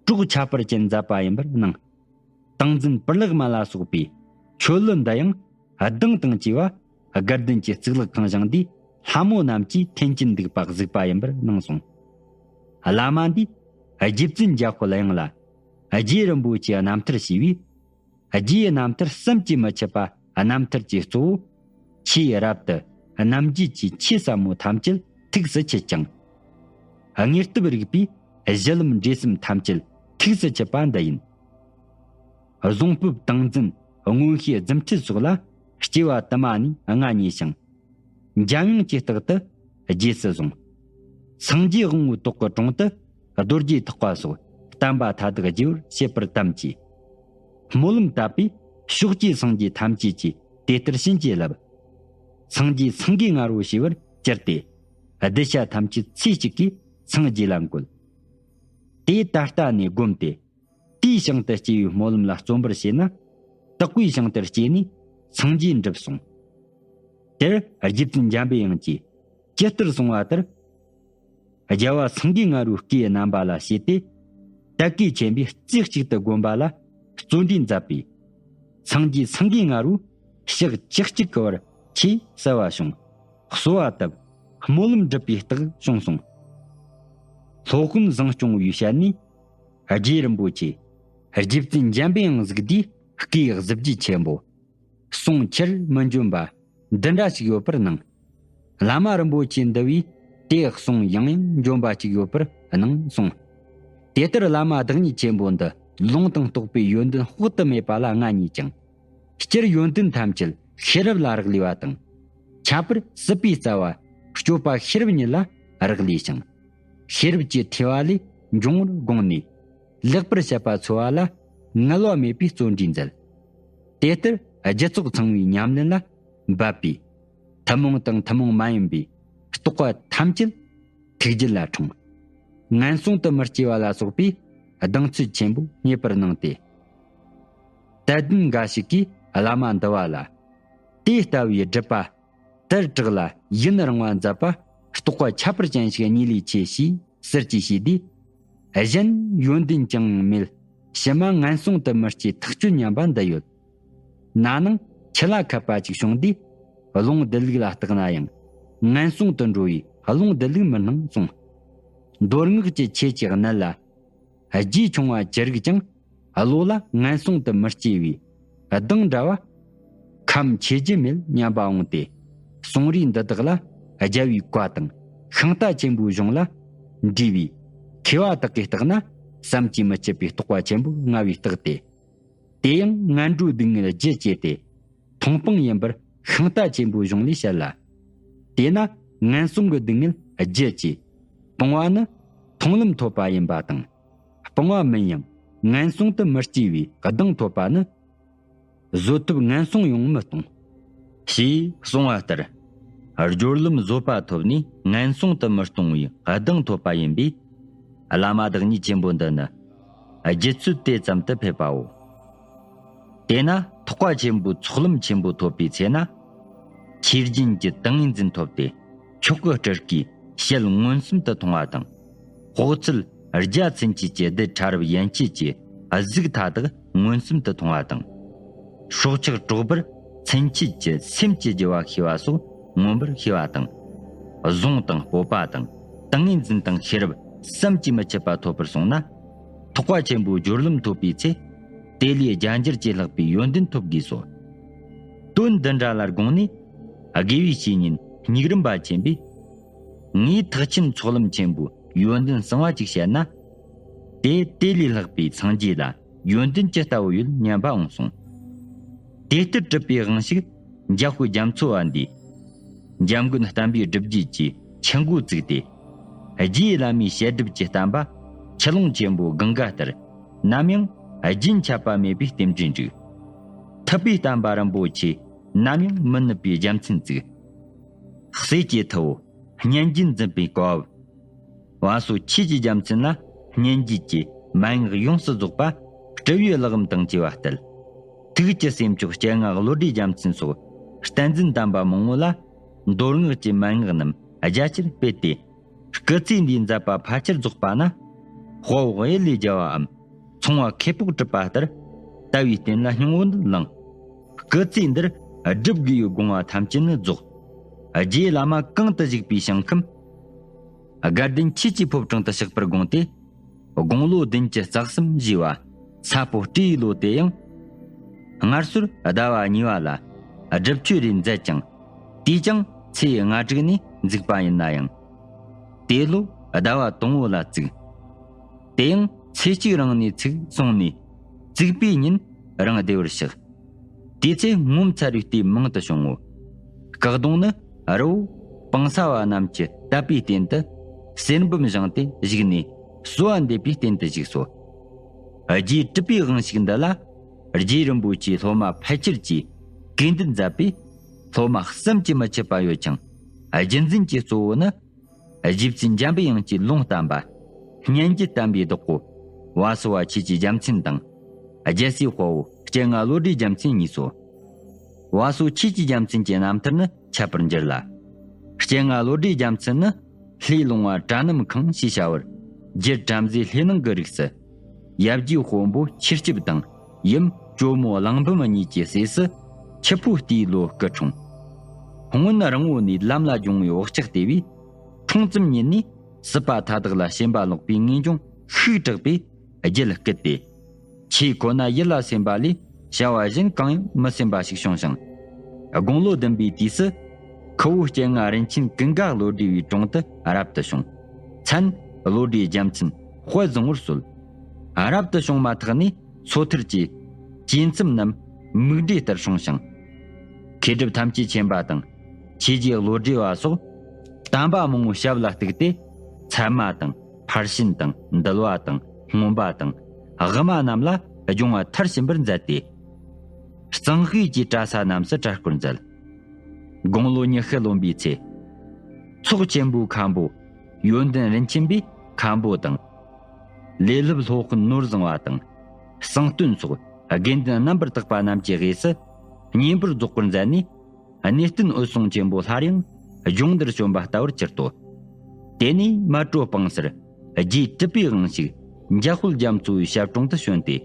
གྲོགས་ཁྱད་པར་ཅན་མཛད་པ་ཡིན་པར་སྣང་། ཏིང་འཛིན་པུར་ལེགས་མ་ལ་སོགས་པའི་ཆོ་ལོ་འདི་ཡང་གདངས་དང་བཅས་པ་དགའ་ལྡན་གྱི་གཙུག་ལག་ཁང་བཞེངས་དུས་ལྷ་མོ་རྣམས་ཀྱིས་འཐེན་གྱིན་འདུག་པ་གཟིགས་པ་ཡིན་པར་སྣང་གསུངས། བླ་མ་འདིས་རྗེ་བཙུན་འཇམ་དཔལ་དབྱངས་ལ་རྗེ་རིན་པོ་ཆེའི་རྣམ་ཐར་ཞུས་པས། རྗེའི་རྣམ་ཐར་བསམ་གྱིས་མི་ཁྱབ་པ་རྣམ་ཐར་གྱི་གཙོ་བོ། ཆེས་རབ་ཏུ་རྣམ་འབྱེད་ཀྱི་ཆོས་ཟབ་མོ་ཐམས་ཅད་ཐུགས་སུ་ཆུད་ཅིང་། དངོས་སྟོབས་རིག་པའི་གཞི་ལམ་འབྲས་གསུམ་ཐམས་ཅད་ཐུགས་སུ་ཆུད་པ་འདི་ཡིན། གཟུངས་སྤོབས་ཏིང་འཛིན་མངོན་ཤེས་རྫུ་འཕྲུལ་སོགས་ལ་སྐྱེ་བ་དུ་མ་ནས་མངའ་བརྙེས་ཤིང་། འཇམ་དབྱངས་ཀྱི་རྟགས་དུ་རྗེས་སུ་བཟུང་། སངས་རྒྱས་དབང་པོའི་ཏོག་གི་དྲུང་དུ་རྡོ་རྗེ་ཐེག་པ་སོགས་བསྟན་པ་མཐའ་དག་རྒྱས་པར་བྱེད་པར་དམ་བཅས། སྨོན་ལམ་བཏབ་པས་ཕྱོགས་བཅུའི་སངས་རྒྱས་ཐམས་ཅད་ཀྱིས་དེ་ལྟར་བྱིན་གྱིས་བརླབས། སངས་རྒྱས་སེང་གེ་ང་རོ་ཞེས་པར་གྱུར་ཏེ། གདུལ་བྱ་ཐམས་ཅད་ཚེ་གཅིག་གིས་སངས་རྒྱས་ལ་འགོད། དེ་ད་ལྟ་ནས་བསྒོམས་ཏེ། དེའི་ཞིང་དུ་སྐྱེ་བའི་སྨོན་ལམ་ལ་བརྩོན་པར་བྱས་ན། དག་པའི་ཞིང་དེར་སྐྱེས་ནས་སངས་རྒྱས་འགྲུབ་གསུངས། དེར་རྗེ་བཙུན་འཇམ་པའི་དབྱངས་ཀྱིས་ཇི་ལྟར་གསུངས་པ་ལྟར། རྒྱལ་བ་སེང་གེ་ང་རོའི་སྐུའི་རྣམ་པ་ལ་བྱས་ཏེ། དད་གུས་ཆེན་པོས་རྩེ་གཅིག་ཏུ་བསྒོམ་པ་ལ་བརྩོན་འགྲུས་མཛད་པས། སངས་རྒྱས་སེང་གེ་ང་རོས་ཞག་བཅུ་གཅིག་གི་བར་ཆོས་གསལ་བ་བྱུང་། གསོལ་བ་བཏབ། སྨོན་ལམ་འགྲུབ་པའི་རྟགས་བྱུང་གསུངས། སློབ་དཔོན་བཟང་སྐྱོང་བའི་ཞལ་ནས། རྗེ་རིན་པོ་ཆེ་རྗེ་བཙུན་འཇམ་པའི་དབྱངས་གཟིགས་དུས་སྐུའི་གཟི་བརྗིད་ཆེན་པོ། གསུང་ཁྱེར་མི་འབྱོན་པ་འདི་འདྲ་ཞིག་ཡོད་པར་སྣང་། བླ་མ་རིན་པོ་ཆེ་འདི་བས་དེ་གསུང་ཡང་ཡང་འབྱོན་པ་ཞིག་ཡོད་པར་སྣང་གསུངས། དེ་ལྟར་བླ་མ་བདག་ཉིད་ཆེན་པོ་འདི་ལུང་དང་རྟོགས་པའི་ཡོན་ཏན་དཔག་ཏུ་མེད་པ་ལ་མངའ་བརྙེས་ཀྱང་། སྤྱིར་ཡོན་ཏན་ཐམས་ཅད་ཤེས་རབ་ལ་རག་ལས་པ་དང་། ཁྱད་པར་སྲིད་པའི་རྩ་བ་སྤྱོད་པ་ཤེས་རབ་ཉིད་ལ་རག་ལས་ཤིང་། ཤེས་རབ་ཀྱི་ཐོས་པ་ལས་འབྱུང་བར་དགོངས་ནས། ལེགས་པར་བཤད་པ་འཚོལ་བ་ལ་ངལ་བ་མེད་པའི་བརྩོན་འགྲུས་མཛད། དེ་ལྟར་རྒྱུ་ཚོགས་ཚང་བའི་ཉམས་ལེན་ལ་འབད་པས། ཐུན་མོང་དང་ཐུན་མོང་མ་ཡིན་པའི་རྟོགས་པ་ཐམས་ཅད་ཐུགས་རྒྱུད་ལ་འཁྲུངས། ངན་སོང་དུ་མི་སྐྱེ་བ་ལ་སོགས་པའི་གདེང་ཚོད་ཆེན་པོ་རྙེད་པར་སྣང་སྟེ། དད་ལྡན་འགའ་ཞིག་གིས་བླ་མ་འདི་བ་ལ། དེ་ལྟ་བུའི་སྒྲུབ་པ་དར་དྲག་ལ་ཡུན་རིང་བ་མཛད་པ་རྟོགས་པ་ཁྱད་པར་ཅན་ཞིག་རྙེད་ལས་ཆེ་ཞེས་ཟེར་གྱིས་ཞུས་དུས། གཞན་ཡོན་ཏན་ཅང་མེད་ཕྱི་མ་ངན་སོང་དུ་མི་སྐྱེ་ཐག་ཆོད་སྙམ་པ་འདི་ཡོད། ན་ནིང་ཆུ་ལ་ཁད་པ་ཅིག་བྱུང་དུས་རླུང་བདེ་ལུགས་ལ་བརྟགས་ན་ཡང་ངན་སོང་དུ་འགྲོ་བའི་རླུང་བདེ་ལུགས་མི་སྣང་གསུངས། མདོ་སྔགས་ཀྱི་ཆོས་ཀྱི་གནད་ལ། རྒྱས་ཆུང་བ་ཅི་རིགས་ཀྱང་བློ་ལ་ངན་སོང་དུ་མི་སྐྱེ་བའི་གདེང་འདྲ་བ་ཁམས་ཆེ་རྒྱུ་མེད་སྙམ་པ་འོང་སྟེ། གསུང་རིགས་འདི་དག་ལ་རྒྱལ་བའི་བཀའ་དང་ཤིང་རྟ་ཆེན་པོའི་གཞུང་ལ་འདྲིས་པའི་མཁས་པ་དག་གིས་བརྟགས་ན་བསམ་གྱིས་མི་ཁྱབ་པའི་རྟོགས་པ་ཆེན་པོ་མངའ་བའི་རྟགས་ཏེ། དེ་ཡང་ངན་འགྲོའི་སྡུག་བསྔལ་རྒྱུ་བཅས་ཏེ། མཐོང་སྤང་ཡིན་པར་ཤིང་རྟ་ཆེན་པོའི་གཞུང་ལས་བཤད་ལ། དེས་ན་ངན་སོང་གི་སྡུག་བསྔལ་རྒྱུ་བཅས། སྤོང་བ་ནི་མཐོང་ལམ་ཐོབ་པ་ཡིན་པ་དང་། སྤང་བ་མིན་ཡང་ངན་སོང་དུ་མི་སྐྱེ་བའི་གདེང་ཐོབ་པ་ནི། བཟོད་ཐུབ་ངན་སོང་ཡོང་མི་གཏོང་། ཞེས་གསུངས་པ་ལྟར། སྦྱོར་ལམ་བཟོད་པ་ཐོབ་ནས་ངན་སོང་དུ་མི་གཏོང་བའི་གདེང་ཐོབ་པ་ཡིན་པས། བླ་མ་བདག་ཉིད་ཆེན་པོ་འདི་ནི། རྒྱུད་ཚོད་དེ་ཙམ་དུ་ཕེབས་པའོ། དེས་ན་ཐེག་པ་ཆེན་པོའི་ཚོགས་ལམ་ཆེན་པོ་ཐོབ་པའི་ཚེ་ན། ཆོས་རྒྱུན་གྱི་ཏིང་ངེ་འཛིན་ཐོབ་སྟེ། མཆོག་གི་སྤྲུལ་སྐུའི་ཞལ་མངོན་སུམ་དུ་མཐོང་བ་དང་། དཔོག་ཚུལ་རྒྱ་ཚུན་ཆད་ཀྱི་རྡུལ་ཕྲ་རབ་ཡན་ཆད་ཀྱི་གཟུགས་མཐའ་དག་མངོན་སུམ་དུ་མཐོང་བ་དང་། སྲོག་ཆགས་གྲོག་སྦུར་ཚུན་ཆད་ཀྱི་སེམས་ཀྱི་རྒྱུ་བ་ཤེས་པ་སོགས་མངོན་པར་ཤེས་པ་དང་། གཟུངས་དང་སྤོབས་པ་དང་ཏིང་ངེ་འཛིན་དང་ཤེས་རབ་བསམ་གྱིས་མི་ཁྱབ་པ་ཐོབ་པར་སོང་ན། ཐེག་པ་ཆེན་པོའི་སྦྱོར་ལམ་ཐོབ་པའི་ཚེ། དེ་ལས་རྒྱ་འགྱུར་གྱིས་ལྷག་པའི་ཡོན་ཏན་ཐོབ་དགོས་སོ། དོན་འདི་འདྲ་ལ་དགོངས་ནས། དགེ་བའི་བཤེས་གཉེན་སྙིགས་རིམ་པ་ཆེན་པོས། ངས་ཐེག་ཆེན་ཚོགས་ལམ་ཆེན་པོའི་ཡོན་ཏན་གསང་བ་ཅིག་བཤད་ན། དེ་དེ་ལས་ལྷག་པའི་སངས་རྒྱས་ལ་ཡོན་ཏན་ཅི་ལྟ་བུ་ཡོད་སྙམ་པ་འོང་གསུངས། དེ་ལྟར་གྲུབ་པའི་དབང་ཕྱུག་འཇམ་དཔལ་རྒྱ་མཚོ་བ་འདིས། འཇམ་མགོན་བསྟན་པའི་སྒྲུབ་བརྒྱུད་ཀྱི་ཆུ་འགོ་བཙུགས་ཏེ། རྗེ་བླ་མའི་བཤད་སྒྲུབ་ཀྱི་བསྟན་པ་ཆུ་ཀླུང་ཆེན་པོ་གངྒཱ་ལྟར་ནམ་ཡང་རྒྱུན་ཆད་པ་མེད་པའི་རྟེན་འབྲེལ་འགྲིག། ཐུབ་པའི་བསྟན་པ་རིན་པོ་ཆེ་ནམ་ཡང་མི་ནུབ་པའི་རྒྱལ་མཚན་བཙུགས། སྲས་ཀྱི་ཐུ་བོ་སྙན་རྒྱུད་འཛིན་པའི་སྐབས། བ་སོ་ཁྱེད་ཀྱི་རྒྱལ་མཚན་ལ་སྙན་རྒྱུད་ཀྱི་མན་ངག་ཡོངས་སུ་རྫོགས་པ་སྤྲུལ་བའི་གླེགས་བམ་དང་བཅས་པ་གཏད། ཐུགས་ཀྱི་སེམས་མཆོག་སྤྱན་སྔ་བློ་གྲོས་རྒྱལ་མཚན་སོགས་བསྟན་འཛིན་དམ་པ་མང་པོ་ལ་མདོ་སྔགས་ཀྱི་མན་ངག་རྣམས་རྒྱ་ཆེར་སྤེལ་ཏེ། སྐུ་ཚེ་འདིའི་མཛད་པ་ཕལ་ཆེར་རྫོགས་པ་ན། དཔའ་བོ་གཡུལ་ལས་རྒྱལ་བའམ་ཚོང་བ་ཁེ་སྤོགས་གྲུབ་པ་ལྟར་ལྟ་བའི་རྟེན་ལ་སྙིང་བོ་འདི་བླངས། སྐུ་ཚེ་འདིར་བསྒྲུབ་དགོས་པའི་དགོངས་པ་ཐམས་ཅད་ནི་རྫོགས། རྗེ་བླ་མ་གང་དུ་བཞུགས་པའི་ཞིང་ཁམས། དགའ་ལྡན་ཁྱེད་ཀྱི་ཕོ་བྲང་དུ་གཤེགས་པར་དགོངས་ཏེ། དགུང་ལོ་བདུན་ཅུ་རྩ་གསུམ་བཞེས་པ་ས་ཕོ་སྤྲེའུའི་ལོ་དེ་ཡང་། སྔར་སོར་ཟླ་བ་གཉིས་པ་ལ་སྒྲུབ་མཆོད་རེ་མཛད་ཅིང་། དེས་ཀྱང་ཚེས་ལྔ་དྲུག་ནས་འཛུགས་པ་ཡིན་ན་ཡང་། དེ་ལོ་ཟླ་བ་དང་པོ་ལ་བཙུགས། དེ་ཡང་ཚེས་གཅིག་རིང་ནས་ཚུགས་གསུངས་ནས། བཙུགས་པའི་ཉིན་རང་བདེ་བར་གཤེགས། དེའི་ཚེ་ངོ་མཚར་བའི་ལྟས་མང་དུ་བྱུང་ངོ་། སྐུ་གདུང་ནི་རི་བོ་སྤང་ས་བ་རྣམས་ཀྱི་དད་པའི་རྟེན་དུ་གསེར་འབུམ་བཞེངས་ཏེ་བཞུགས་ནས་གསོལ་བ་འདེབས་པའི་རྟེན་དུ་བཞུགས་སོ། རྗེའི་གྲུབ་པའི་དབང་ཕྱུག་འདི་ལ་རྗེ་རིན་པོ་ཆེའི་སློབ་མ་ཕལ་ཆེར་གྱིས་གུས་འདུད་མཛད་པས། སློབ་མ་བསམ་གྱིས་མི་ཁྱབ་པ་ཡོད་ཅིང་། རྒྱུད་འཛིན་གྱི་གཙོ་བོ་ནི། རྗེ་བཙུན་འཇམ་པའི་དབྱངས་ཀྱི་ལུང་བསྟན་པ། སྙན་བརྒྱུད་བསྟན་པའི་བདག་པོ། བ་སོ་བ་ཁྱེད་ཀྱི་རྒྱལ་མཚན་དང་། རྒྱལ་སྲས་དཔའ་བོ་སྤྱན་སྔ་བློ་གྲོས་རྒྱལ་མཚན་གཉིས་སོ། བ་སོ་ཁྱེད་ཀྱི་རྒྱལ་མཚན་གྱི་རྣམ་ཐར་ནི་འཆད་པར་འགྱུར་ལ། སྤྱན་སྔ་བློ་གྲོས་རྒྱལ་མཚན་ནི། ལྷའི་ལུང་བ་གྲྭ་རྣམས་ཁང་ཞེས་བྱ་བར། རྒྱུད་བྲམ་ཟེ་ལྷའི་ནང་གི་རིགས་སུ། ཡབ་རྗེ་དཔོན་པོ་ཆོས་སྐྱིབས་དང་ཡུམ་ཇོ་མོ་གླང་འབུམ་གཉིས་ཀྱི་སྲས་སུ། ཆུ་ཕོ་རྟའི་ལོ་སྐུ་འཁྲུངས། སྔོན་རིང་བོ་ནས་ལམ་ལ་སྦྱོང་བའི་བག་ཆགས་དེ་བས། འཁྲུངས་ཙམ་ཉིད་ནས་སྲིད་པ་མཐའ་དག་ལ་ཞེན་པ་ལོག་པའི་ངེས་འབྱུང་ཤུགས་དྲག་པས་རྒྱུད་བསྐུལ་ཏེ། ཆོས་ཁོ་ན་ཡིད་ལ་སེམས་པ་ལས་བྱ་བ་གཞན་གང་ཡང་མི་སེམས་པ་ཞིག་བྱུང་ཞིང་། དགུང་ལོ་བདུན་པའི་དུས་སུ། ཁུ་བོ་སྤྱན་སྔ་རིན་ཆེན་ཀུན་དགའ་བློ་གྲོས་པའི་དྲུང་དུ་རབ་ཏུ་བྱུང་། མཚན་བློ་གྲོས་རྒྱལ་མཚན་དཔལ་བཟང་པོར་གསོལ། རབ་ཏུ་བྱུང་མ་ཐག་ནས་སོ་ཐར་གྱི་བཅས་མཚམས་རྣམས་མིག་འབྲས་ལྟར་སྲུང་ཞིང་། མཁས་གྲུབ་ཐམས་ཅད་མཁྱེན་པ་དང་ཆོས་རྗེ་བློ་གྲོས་པ་སོགས་དམ་པ་མང་པོའི་ཞབས་ལ་གཏུགས་ཏེ། ཚད་མ་དང་ཕར་ཕྱིན་དང་འདུལ་བ་དང་མངོན་པ་དང་དབུ་མ་རྣམས་ལ་སྦྱོང་བ་མཐར་ཕྱིན་པར་མཛད་དེ། གཙང་ཤོད་ཀྱི་གྲྭ་ས་རྣམས་སུ་གྲྭ་སྐོར་མཛད། དགུང་ལོ་ཉི་ཤུ་ལོན་པའི་ཚེ། ཚོགས་ཆེན་པོའི་མཁན་པོ་ཡོན་ཏན་རིན་ཆེན་པའི་མཁན་པོ་དང་། ལས་སློབ་སློབ་དཔོན་ནོར་བཟང་བ་དང་། གསང་སྟོན་སོགས་དགེ་འདུན་རྣམ་པར་དག་པ་རྣམས་ཀྱི་དབུས་སུ་བསྙེན་པར་རྫོགས་སྐོར་མཛད་ནས། གནས་བརྟན་འོད་སྲུང་ཆེན་པོ་སླར་ཡང་སྦྱོང་བརྡར་བྱོན་པ་ལྟ་བུར་གྱུར་ཏོ། དེ་ནས་མལ་གྲོ་སྤང་སར་རྗེའི་གྲུབ་པའི་དབང་ཕྱུག་འཇམ་དཔལ་རྒྱ་མཚོ་བའི་ཞབས་དྲུང་དུ་བྱོན་ཏེ།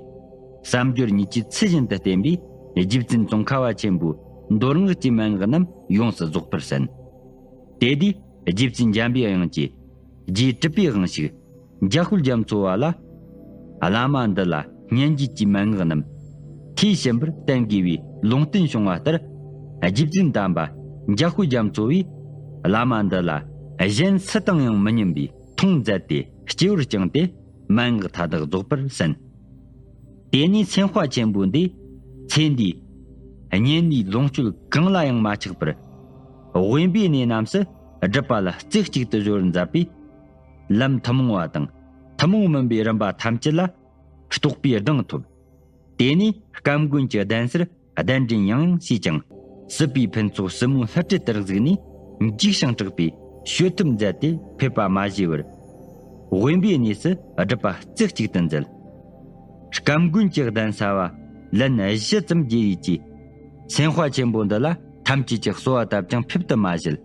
བསམ་སྦྱོར་ཉིད་ཀྱིས་ཚུལ་བཞིན་དུ་བསྟེན་པས་རྗེ་བཙུན་ཙོང་ཁ་བ་ཆེན་པོའི་མདོ་སྔགས་ཀྱི་མན་ངག་རྣམས་ཡོངས་སུ་རྫོགས་པར་གསན། དེ་དུས་རྗེ་བཙུན་འཇམ་པའི་དབྱངས་ཀྱིས་རྗེའི་གྲུབ་པའི་དབང་ཕྱུག་འཇམ་དཔལ་རྒྱ་མཚོ་བ་ལ། བླ་མ་འདི་ལ་སྙན་བརྒྱུད་ཀྱི་མན་ངག་རྣམས་ཐོས་ཕྱིན་པར་བསྟན་དགོས་པའི་ལུང་བསྟན་བྱུང་བ་ལྟར། རྗེ་བཙུན་དམ་པ་འཇམ་དཔལ་རྒྱ་མཚོ་བས་བླ་མ་འདི་ལ་གཞན་སུ་དང་ཡང་མི་མཉམ་པའི་མཐོང་མཛད་དེ་སྤྱི་བོར་བཅངས་ཏེ་མན་ངག་མཐའ་དག་རྫོགས་པར་གསན། དེ་ནས་སེམས་དཔའ་ཆེན་པོ་འདིས་ཚེ་འདིའི་གཉེན་ཉེའི་ལོངས་སྤྱོད་གང་ལ་ཡང་མ་ཆགས་པར། དབེན་པའི་གནས་རྣམས་སུ་སྒྲུབ་པ་ལ་རྩེ་གཅིག་ཏུ་གཞོལ་བར་མཛད་པས། ལམ་ཐུན་མོང་བ་དང་ཐུན་མོང་མིན་པའི་རིམ་པ་ཐམས་ཅད་ལ་རྟོགས་པའི་གདེང་ཐོབ། དེ་ནས་སྐམ་དགོན་གྱི་གདན་སར་གདན་འདྲེན་ཡང་ཡང་བྱས་ཀྱང་། སྲིད་པའི་ཕུན་ཚོགས་ཟབ་མོའི་ལྷུ་སྤྲུལ་ལྟར་གཟིགས་ནས་འཇིགས་ཤིང་སྐྲག་པས་བཤོལ་ཐབས་མཛད་དེ་ཕེབས་པ་མ་བཞེས་པར། དབེན་པའི་གནས་སུ་སྒྲུབ་པ་རྩེ་གཅིག་ཏུ་མཛད། སྐམ་དགོན་གྱི་གདན་ས་བ་ ལན་བཞི་ཙམ་བརྗེ་བའི་ཀྱི། སེམས་དཔའ་ཆེན་པོ་འདི་ལ་ཐམས་ཅད་ཀྱི་གསོལ་བ་བཏབ་ཀྱང་ཕེབས་དུ་མ་བཞེད།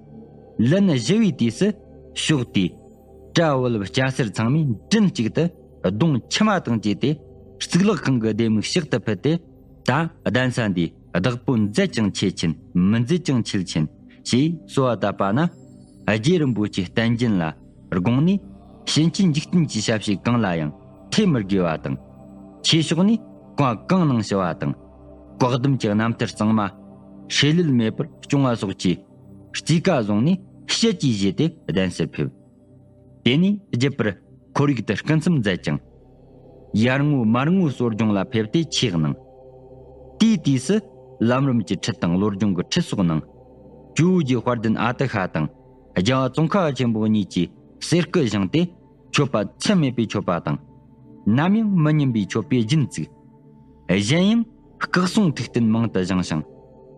ལན་བཞི་བའི་དུས་སུ་ཕྱོགས་དེའི་བྲག་བུ་ལབ་སྐྱ་སེར་ཚང་མས་མགྲིན་གཅིག་ཏུ་གདོང་མཆི་མ་དང་བཅས་ཏེ། གཙུག་ལག་ཁང་གི་ལྡེ་མིག་ཕྱག་ཏུ་ཕུལ་ཏེ། ད་གདན་ས་འདིའི་བདག་པོ་མཛད་ཀྱང་ཆེ་ཆེན། མི་མཛད་ཀྱང་ཆེ་ཆེན་ཞེས་གསོལ་བ་བཏབ་པ་ན། རྗེ་རིན་པོ་ཆེའི་བསྟན་རྒྱུན་ལ་དགོངས་ནས། ཕྱིན་ཆད་འཇིག་རྟེན་གྱི་ཞབས་ཕྱི་གང་ལ་ཡང་ཐེ་མི་དགོས་པ་དང་། ཆོས་ཕྱོགས་ནས་བཀའ་གང་གནང་ཞུ་བ་དང་། བཀའ་གདམས་ཀྱི་རྣམ་ཐར་གཙང་མ་བསྲེ་ལྷད་མེད་པར་སྐྱོང་བ་སོགས་ཀྱི་རྩིས་ཀ་བཟུང་ནས་ཞལ་གྱིས་བཞེས་ཏེ་གདན་སར་ཕེབས། དེ་ནས་རྒྱུད་པར་ཁོར་ཡུག་ཏུ་སྐུ་མཚམས་མཛད་ཅིང་། ཡར་ངོའི་མར་ངོའི་གསོ་སྦྱོང་ལ་ཕེབས་ཏེ་ཆོས་གནང་། དེའི་དུས་སུ་ལམ་རིམ་གྱི་ཁྲིད་དང་བློ་སྦྱོང་གི་ཁྲིད་སོགས་གནང་། ཇོ་བོ་རྗེ་དཔལ་ལྡན་ཨ་ཏི་ཤ་དང་རྒྱལ་བ་ཙོང་ཁ་པ་ཆེན་པོ་གཉིས་ཀྱིས་གསེར་སྐུ་བཞེངས་ཏེ། མཆོད་པ་ཚད་མེད་པའི་མཆོད་པ་དང་། ནམ་ཡང་མི་ཉམས་པའི་མཆོད་པའི་རྒྱུན་བཙུགས། གཞན་ཡང་སྐུ་གསུང་ཐུགས་རྟེན་མང་དུ་བཞེངས་ཤིང་།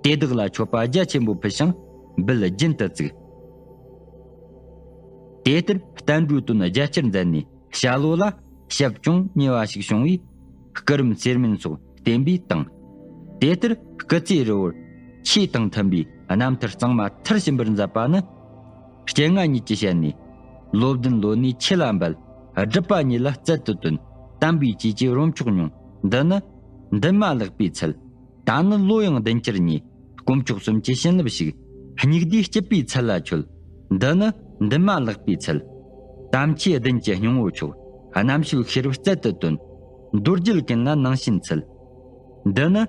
དེ་དག་ལ་མཆོད་པ་རྒྱ་ཆེན་པོ་ཕུལ་ཞིང་འབུལ་རྒྱུན་དུ་བཙུགས། དེ་ལྟར་བསྟན་འགྲོའི་དོན་རྒྱ་ཆེར་མཛད་ནས། ཞྭ་ལོ་ལ་ཞབས་ཅུང་ཉེ་བ་ཞིག་བྱུང་བས། སྐུ་རིམ་གསེར་མཎྜལ་སོགས་བརྟེན་པས་བཏང་། དེ་ལྟར་སྐུ་ཚེ་རིལ་བོར་ཆོས་དང་མཐུན་པའི་རྣམ་ཐར་གཙང་མ་མཐར་ཕྱིན་པར་མཛད་པ་ནི། སྤྱན་སྔ་ཉིད་ཀྱི་ཞལ་ནས། ལོ་བདུན་ལོ་ནས་ཆོས་ལ་འབད། སྒྲུབ་པ་ཉིད་ལ་རྩལ་དུ་བཏོན། དམ་པའི་ཆོས་ཀྱི་རོ་མཆོག་མྱོང་། འདི་ནི་འདུན་མ་ལེགས་པའི་ཚུལ། ད་ནི་ལོ་ཡང་བདུན་ཅུར་ཉེ། དཀོན་མཆོག་གསུམ་གྱི་བྱིན་རླབས་ཤིག། སྙིགས་དུས་སྐྱིད་པའི་ཚལ་ལ་མཆོད། འདི་ནི་འདུན་མ་ལེགས་པའི་ཚུལ། དམ་ཆོས་བདུན་གྱི་སྙིང་པོ་མཆོག། རྣམ་དཔྱོད་ཤེས་རབ་རྩལ་དུ་བཏོན། མདོ་རྒྱུད་ཀུན་ལ་ནང་བྱན་ཚུལ། འདི་ནི་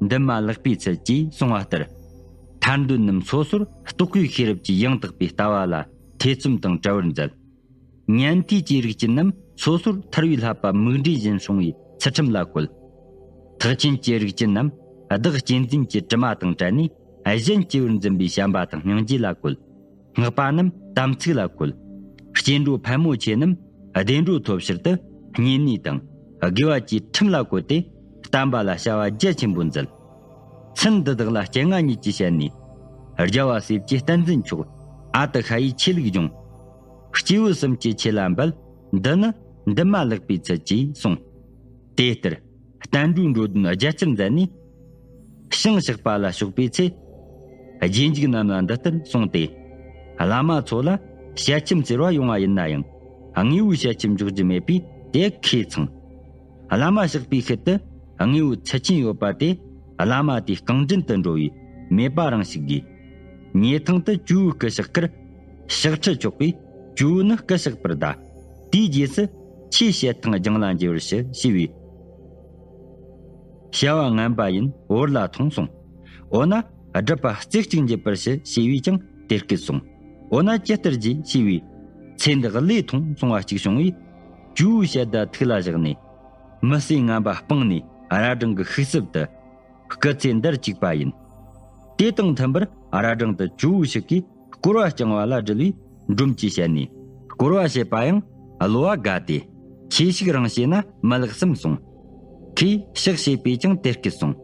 འདུན་མ་ལེགས་པའི་ཚུལ་ཅེས་གསུངས་པ་ལྟར། ཐར་འདོད་རྣམས་སོ་སོར་རྟོག་པའི་ཤེས་རབ་ཀྱི་ཡང་དག་པའི་ལྟ་བ་ལ་ཐེ་ཚོམ་དང་བྲལ་བར་མཛད། ཉན་ཐོས་ཀྱི་རིགས་ཅན་རྣམས་སོ་སོར་ཐར་བའི་བསླབ་པ་མིག་འབྲས་བཞིན་བྱུང་བའི་ཚུལ་ཁྲིམས་ལ་བཀོད། ཐེག་ཆེན་གྱི་རིགས་ཅན་རྣམས་བདག་གཅེས་འཛིན་གྱི་དྲི་མ་དང་བྲལ་ནས། གཞན་སྐྱེ་བར་འཛིན་པའི་བྱམས་པ་དང་སྙིང་རྗེ་ལ་བཀོད། སྔགས་པ་རྣམས་དམ་ཚིག་ལ་བཀོད། སྐྱེ་འགྲོ་ཕལ་མོ་ཆེ་རྣམས་བདེ་འགྲོ་ཐོབ་ཕྱིར་དུ་བསྙེན་གནས་དང་དགེ་བ་བཅུའི་ཁྲིམས་ལ་བཀོད་དེ། བསྟན་པ་ལ་བྱ་བ་རྒྱ་ཆེན་པོ་མཛད། ཚུལ་འདི་དག་ལ་སྤྱན་སྔ་ཉིད་ཀྱི་ཞལ་ནས། རྒྱལ་བ་སྲས་ཀྱི་བསྟན་འཛིན་མཆོག། ཨ་ཏི་ཤ་ཡི་ཆོས་ལུགས་སྦྱོང་། སྐྱེས་བུ་གསུམ་གྱི་ཆོས་ལ་འབད། འདི་ནི་འདུན་མ་ལེགས་པའི་ཚུལ་ཅེས་གསུངས། དེ་ལྟར་བསྟན་འགྲོའི་འགྲོ་དོན་རྒྱ་ཆེར་མཛད་ནས། ཞིང་གཤེགས་པ་ལ་ཕྱོགས་པའི་ཚེ། རྗེས་འཇུག་རྣམས་ལ་འདི་ལྟར་གསུངས་ཏེ། བླ་མ་ཚོ་ལ་ཞལ་ཆེམས་ཟེར་བ་ཡོང་བ་ཡིན་ན་ཡང་། དངོས་པོའི་ཞལ་ཆེམས་འཇོག་རྒྱུ་མེད་པས་དེ་ཁས་ཚང་། བླ་མ་གཤེགས་པའི་ཤུལ་དུ་དངོས་པོའི་ཚུལ་ཆེན་ཡོད་པ་དེ། བླ་མ་དེའི་རྐང་འདྲེན་དུ་འགྲོ་བའི་མེད་པ་རང་ཞིག་དགོས། ཉེ་ཐང་དུ་ཇོ་བོའི་སྐུ་གཤེགས་ཁར། གཤེགས་ཁྲི་ཆོག་པས་ཇོ་བོ་ནི་སྐུ་གཤེགས་པར་གདའ། དེའི་རྗེས་སུ་ཆོས་བཤད་ཐང་རྒྱང་ལ་འགྱེལ་བར་ཞུ་ཞེས་པའི། བྱ་བ་ངན་པ་ཡིན་བོར་ལ་ཐོངས་གསུངས། འོ་ན་སྒྲུབ་པ་རྩེ་གཅིག་འགྱེད་པར་ཞུ་ཞེས་པས་ཀྱང་དེ་སྐད་གསུངས། འོ་ན་ཇི་ལྟར་བགྱི་ཞེས་པས། ཚེ་འདི་བློས་ཐོངས་གསུང་བ་གཅིག་བྱུང་བས། ཇོ་བོའི་ཞལ་བརྡ་ཐུགས་ལ་བཞག་ནས། མི་བསད་ངན་པ་སྤངས་ནས་ར་སྒྲེང་གི་ཤུག་གསེབ་ཏུ། སྐུ་ཚེ་འདིར་བཅུག་པ་ཡིན། དེ་དང་མཐུན་པར་ར་སྒྲེང་དུ་ཇོ་བོའི་ཤུགས་ཀྱིས་བསྐོར་བ་བསྐྱང་བ་ལ་དྲིལ་བས་འབྲོམ་གྱི་ཞལ་ནས། བསྐོར་བ་བྱེད་པ་ཡང་བློ་བ་དགའ་སྟེ། ཁྱེད་ཤུགས་རིང་བྱས་ན་མི་ལེགས་སམ་གསུངས། ཁོས་ཕྱག་བྱས་པས་ཀྱང་དེ་སྐད་གསུངས།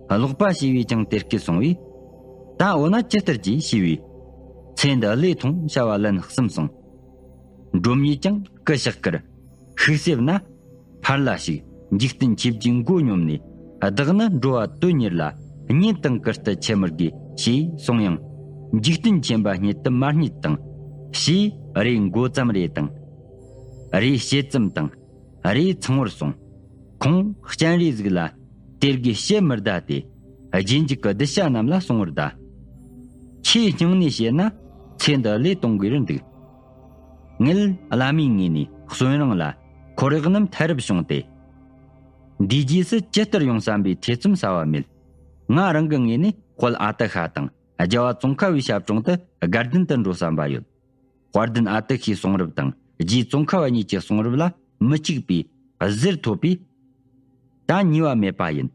ཀློག་པ་བྱས་པས་ཀྱང་དེ་སྐད་གསུངས་པས། ད་འོ་ན་ཇི་ལྟར་བགྱི་ཞེས་པས། ཚེ་འདི་བློས་ཐོངས་བྱ་བ་ལན་གསུམ་གསུངས། འབྲོམ་ཉིད་ཀྱང་སྐུ་གཤེགས་ཁར། ཤུག་གསེབ་ན། ཕར་ལ་ཞུགས། འཇིག་རྟེན་ཆོས་བརྒྱའི་མགོ་སྙོམས་ནས། བདག་ནི་འགྲོ་བ་དོན་གཉེར་ལ། གཉེན་དང་བཀུར་སྟི་ཆེ་མི་དགོས་ཞེས་གསུངས་ཡང་། འཇིག་རྟེན་ཆེན་པ་སྙེད་དུ་མ་རྙེད་དང་། ཞེས་རས་མགོ་ཙམ་རེ་དང་། རས་ཕྱེད་ཙམ་དང་། རས་ཚང་བར་གསུངས། ཁོང་སྤྱན་རས་གཟིགས་ལ་དེ་དགེ་བཤད་མི་གདའ་སྟེ། རྗེས་འཇུག་གི་གདུལ་བྱ་རྣམས་ལ་གསུང་བར་གདའ། ཆེས་སྙིང་ནས་བཤད་ན་ཚེ་འདི་བློས་གཏོང་དགོས་རུ་འདུག། ངེད་བླ་མའི་ངོས་ནས་གསོན་རིང་ལ་ཁོར་ཡུག་རྣམས་ཐལ་རབ་བྱུང་སྟེ། འདིའི་རྗེས་སུ་ཇི་ལྟར་ཡོང་བསམ་པའི་ཐེ་ཚོམ་ཟ་བ་མེད། ང་རང་གི་ངོས་ནས་དཔལ་ཨ་ཏི་ཤ་དང་རྒྱལ་བ་ཙོང་ཁ་པའི་ཞབས་དྲུང་དུ་དགའ་ལྡན་དུ་འགྲོ་བསམ་པ་ཡོད། དཔལ་ལྡན་ཨ་ཏི་ཤའི་གསུང་རབ་དང་རྗེ་ཙོང་ཁ་པ་ཉིད་ཀྱི་གསུང་རབ་ལ་མི་གཅིག་པའི་གཟེར་ཐོབ་པས། ད་ཉེས་པ་མེད་པ་ཡིན།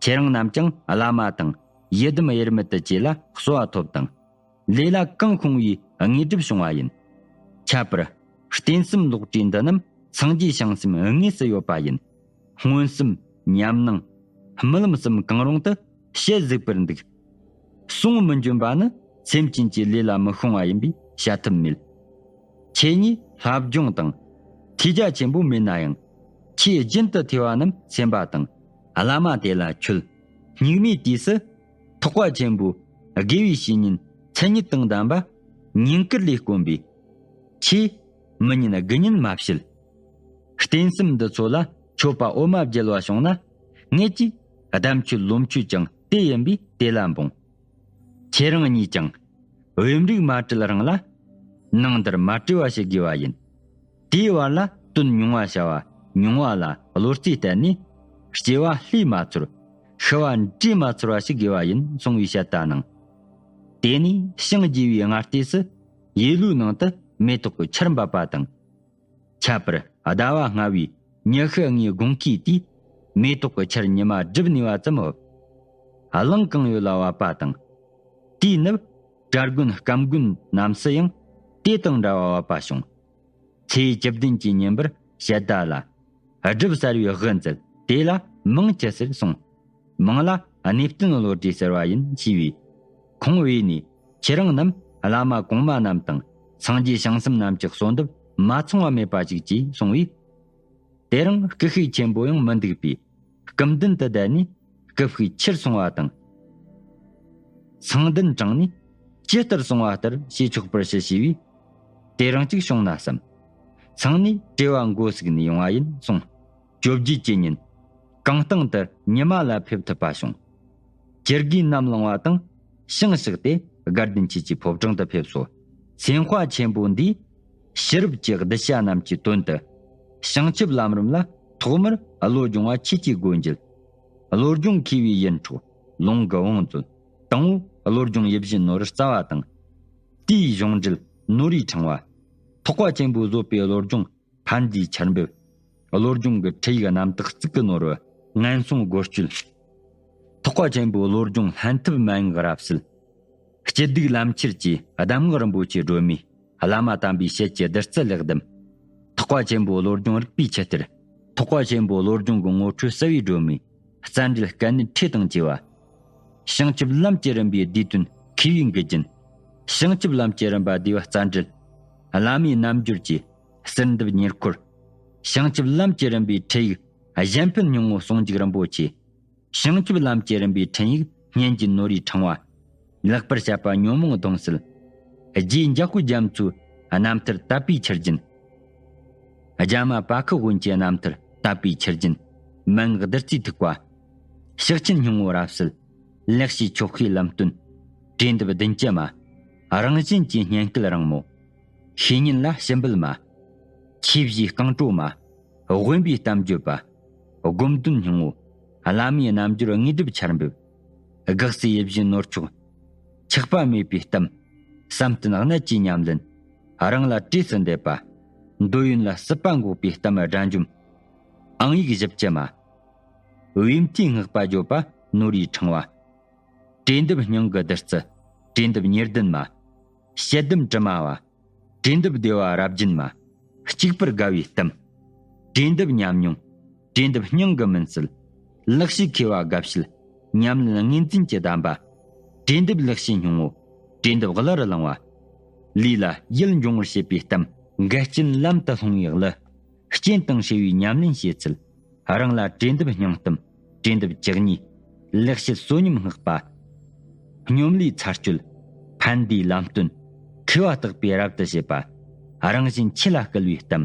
ཁྱེད་རང་རྣམས་ཀྱང་བླ་མ་དང་ཡི་དམ་དབྱེར་མེད་དུ་བཅས་ལ་གསོལ་བ་ཐོབ་དང་། ལས་ལ་གང་ཤོང་བའི་དངོས་གྲུབ་བྱུང་བ་ཡིན། ཁྱད་པར་རྟེན་གསུམ་ལོག་སྤྲོད་འདི་རྣམས་སངས་རྒྱས་བྱང་སེམས་དངོས་སུ་ཡོད་པ་ཡིན། སྔོན་གསུམ་ཉམས་སྣང་རྨི་ལམ་གསུམ་གང་རུང་དུ་བཤད་གཟིགས་པར་འདུག། གསུང་མི་འབྱོན་པ་ནི་སེམས་ཅན་གྱི་ལས་ལ་མི་ཤོང་བ་ཡིན་པས་བྱ་ཐབས་མེད། ཁྱེད་ཉིད་ལྷ་སྦྱོང་དང་ཐོས་རྒྱ་ཆེན་པོ་མེད་ན་ཡང་ཆོས་རྒྱུན་དུ་ཐོས་པ་རྣམས་སེམས་པ་དང་ བླ་མ་དེ་ལ་ཁྱོད། སྙིགས་མའི་དུས་སུ། ཐེག་པ་ཆེན་པོའི་དགེ་བའི་བཤེས་གཉེན་མཚན་ཉིད་དང་ལྡན་པ། ཉིན་དཀར་ལས་དཀོན་པའི། ཆེས་མི་ཉན་དགུ་ཉིད་མ་བྱེད། རྟེན་གསུམ་འདི་ཚོ་ལ་མཆོད་པ་འོ་མ་བརྒྱལ་བ་བྱུང་ན། ངེད་ཀྱིས་ལྡབ་མཆོད་ལོ་མཆོད་ཀྱང་དེ་ཡིན་པས་དེ་ལ་འབུངས། ཁྱེད་རང་གཉིས་ཀྱང་བེམ་རིག་མ་བྲལ་རིང་ལ། ནང་འདིར་མ་བྲེལ་བ་བྱེད་དགོས་པ་ཡིན། དེའི་བར་ལ་དོན་ཉུང་བ་བྱ་བ་ཉུང་བ་ལ་བློ་རྩེ་གཏད་ནས། སྐྱེ་བ་ལྷོས་མ་ཚོར། ཤི་བ་འབྲས་མ་ཚོར་བ་ཞིག་དགོས་པ་ཡིན་གསུང་བའི་བཤད་པ་གནང་། དེ་ནས་ཞིང་རྒྱས་པའི་སྔ་ལྟས་སུ། ཡེ་ལུའི་ནང་དུ་མེ་ཏོག་གི་ཆར་འབབ་པ་དང་། ཁྱད་པར་ཟླ་བ་ལྔ་བའི་ཉི་ཤུ་ལྔའི་དགོང་ཁའི་དུས། མེ་ཏོག་གི་ཆར་ཉི་མ་སྒྲིབ་ནུས་པ་ཙམ་འབབ། གླིང་གང་ཡོད་ལ་བབས་པ་དང་། དེའི་ནུབ། གྲྭ་དགོན་སྐམ་དགོན་རྣམས་སུ་ཡང་དེ་དང་འདྲ་བ་བབས་པ་བྱུང་། ཚེས་བཅུ་བདུན་གྱི་ཉིན་པར་བཤད་པ་ལ། སྒྲིབ་སེལ་བའི་དབུ་མཛད་དེ་ལ་མིང་ཅི་ཟེར་གསུངས། མིང་ལ་གནས་བརྟན་བློ་གྲོས་ཟེར་བ་ཡིན་ཞུས་པས། ཁོང་བོས་ནས་ཁྱེད་རང་རྣམས་བླ་མ་གོང་མ་རྣམས་དང་སངས་རྒྱས་བྱང་སེམས་རྣམས་ཀྱི་གསོལ་འདེབས་མ་ཚང་བ་མེད་པ་ཅིག་ཅེས་གསུངས་པས། དེ་རིང་སྐུ་ཤུགས་ཆེན་པོ་ཡང་མི་འདུག་པས། སྐུ་མདུན་དུ་བསྡད་ནས་སྐུ་ཤུགས་ཆེར་སོང་བ་དང་། མཚང་མདུན་དྲངས་ནས་ཇི་ལྟར་སོང་བ་ལྟར་བྱེད་ཆོག་པར་ཞུ་ཞུས་པས། དེ་རིང་ཅིག་བྱུང་ན་བསམ། མཚང་ནས་བྲེལ་བ་འགོ་ཟུག་ནས་ཡོང་བ་ཡིན་གསུངས། བཅོ་བརྒྱད་ཀྱི་ཉིན། གང་སྟེང་དུ་ཉི་མ་ལ་ཕེབས་ཐུབ་པ་བྱུང་། ཇི་དགེ་གནམ་ལངས་པ་དང་ཞིང་གཤེགས་ཏེ་དགའ་ལྡན་ཆོས་ཀྱི་ཕོ་བྲང་དུ་ཕེབས་སོ། སེམས་དཔའ་ཆེན་པོ་འདིས་ཕྱི་རབས་ཀྱི་གདུལ་བྱ་རྣམས་ཀྱི་དོན་དུ། བྱང་ཆུབ་ལམ་རིམ་ལ་ཐོག་མར་བློ་སྦྱོང་བ་ཆོས་ཀྱི་སྒོ་འབྱེད། བློ་སྦྱོང་མཁས་པའི་ཡིད་འཕྲོག་ལུང་གི་བང་མཛོད། དང་པོ་བློ་སྦྱོང་ཡིད་བཞིན་ནོར་རྩ་བ་དང་། དེའི་གཞུང་འགྲེལ་ནོར་བུའི་ཕྲེང་བ། ཐེག་པ་ཆེན་པོས་བཟོད་པའི་བློ་སྦྱོང་ཕན་བདེའི་ཆར་འབེབས། བློ་སྦྱོང་གི་ཁྲིད་ཡིག་རྣམ་དག་གཙུག་གི་ནོར་བུ་ངན་སོང་སྒོ་བཅུ། ཐེག་པ་ཆེན་པོའི་བློ་སྦྱོང་ལྷན་ཐབས་མན་ངག་རབ་གསལ། སྐྱིད་སྡུག་ལམ་ཁྱེར་གྱི་གདམས་ངག་རིན་པོ་ཆེ་སྒྲོན་མེ། བླ་མ་དམ་པའི་ཞལ་གྱི་བདུད་རྩི་ལེགས་ལྡུམ། ཐེག་པ་ཆེན་པོའི་བློ་སྦྱོང་རིག་པའི་ཆུ་གཏེར། ཐེག་པ་ཆེན་པོའི་བློ་སྦྱོང་གི་ངོ་སྤྲོད་གསལ་བའི་སྒྲོན་མེ། རྩ་འགྲེལ་སྐལ་ནི་ཁྲི་དང་བཅས་པ། བྱང་ཆུབ་ལམ་གྱི་རིམ་པའི་བསྡུས་དོན་མཁས་པའི་མགུལ་རྒྱན། བྱང་ཆུབ་ལམ་གྱི་རིམ་པ་བསྡུས་པ་རྩ་འགྲེལ། བླ་མའི་རྣལ་འབྱོར་གྱི་ཟུར་འདེབས་ཉེར་འཁོར། བྱང་ཆུབ་ལམ་གྱི་རིམ་པའི་ཁྲིད་ཡིག་གཞན་ཕན་སྙིང་པོ་ཟུང་འཇུག་རིན་པོ་ཆེ། བྱང་ཆུབ་ལམ་གྱི་རིམ་པའི་ཁྲིད་ཡིག་སྙན་གྱི་ནོར་བུའི་ཕྲེང་བ། ལེགས་པར་བཤད་པ་ཉོན་མོངས་གདུང་སེལ། རྗེ་འཇམ་དཔལ་རྒྱ་མཚོའི་རྣམ་ཐར་དད་པའི་ཆུ་རྒྱུན། རྒྱ་མ་པཱ་ཁི་དབོན་གྱི་རྣམ་ཐར་དད་པའི་ཆུ་རྒྱུན། མན་ངག་བདུད་རྩིའི་ཐིགས་པ། ཕྱག་ཆེན་སྙིང་པོ་རབ་གསལ། ལེགས་བཤད་ཆོག་ཤེས་ལམ་སྟོན། བྲིས་འདེབས་བདུན་ཅུ་མ། རང་བཞིན་གྱི་སྙན་སྐུལ་རིང་མོ། ཤེས་ཉིན་ལ་ཞུ་འབུལ་མ། ཆོས་བཞིའི་རྐང་བྲོ་མ། དབེན་པའི་གཏམ་བརྗོད་པ། སྒོམ་དོན་སྙིང་པོ། བླ་མའི་རྣལ་འབྱོར་དངོས་གྲུབ་ཆར་འབེབས། དགག་བྱའི་ཡིད་བཞིན་ནོར་མཆོག་ཆགས་པ་མེད་པའི་གཏམ། བསམ་གཏན་གནད་ཀྱི་ཉམས་ལེན། རང་ལ་དྲིས་སུ་འདེབས་པ། འདོད་ཡོན་ལ་སྲིད་པ་འགོག་པའི་གཏམ་སྒྲ་འཇོམས། ཨང་ཡིག་བཞི་བཅུ་མ། བེམ་ཐོའི་བསྔགས་པ་བརྗོད་པ་ནོར་བུའི་ཕྲེང་བ། བྲིས་འདེབས་སྙིང་གི་བདུད་རྩི། བྲིས་འདེབས་ཉེར་བདུན་མ། དཔྱད་སྡོམ་དྲི་མ་བ། བྲིས་འདེབས་བདེ་བ་རབ་རྒྱུན་མ། གཅིག་པུར་དགའ་བའི་གཏམ། བྲིས་འདེབས་ཉམས་མྱོང་། བྲིས་འདེབས་སྙིང་གི་མུན་སེལ། ལེགས་བཤད་མཁས་པ་དགའ་བཤད་ཉམས་ལེན་ངོས་འཛིན་གྱི་གདམས་པ། བྲིས་འདེབས་ལེགས་བཤད་སྙིང་པོ། བྲིས་འདེབས་བླར་བསླང་བ། ལུས་ལ་ཡིད་འབྱུང་བར་བྱེད་པའི་གཏམ། འགལ་རྐྱེན་ལམ་དུ་སློང་བའི་གླུ། རྐྱེན་དང་བྲལ་བའི་ཉམས་ལེན་བྱེད་ཚུལ། རང་ལ་བྲིས་འདེབས་སྙིང་གཏམ། བྲིས་འདེབས་བཅུ་གཉིས། ལེགས་བཤད་བསོད་སྙོམས་བསྔགས་པ། སྙོམས་ལས་ཚར་གཅོད། ཕན་བདེའི་ལམ་སྟོན། མཁས་པ་བརྟག་པས་རབ་ཏུ་བྱེད་པ། རང་གཞན་ཆོས་ལ་སྐུལ་བའི་གཏམ།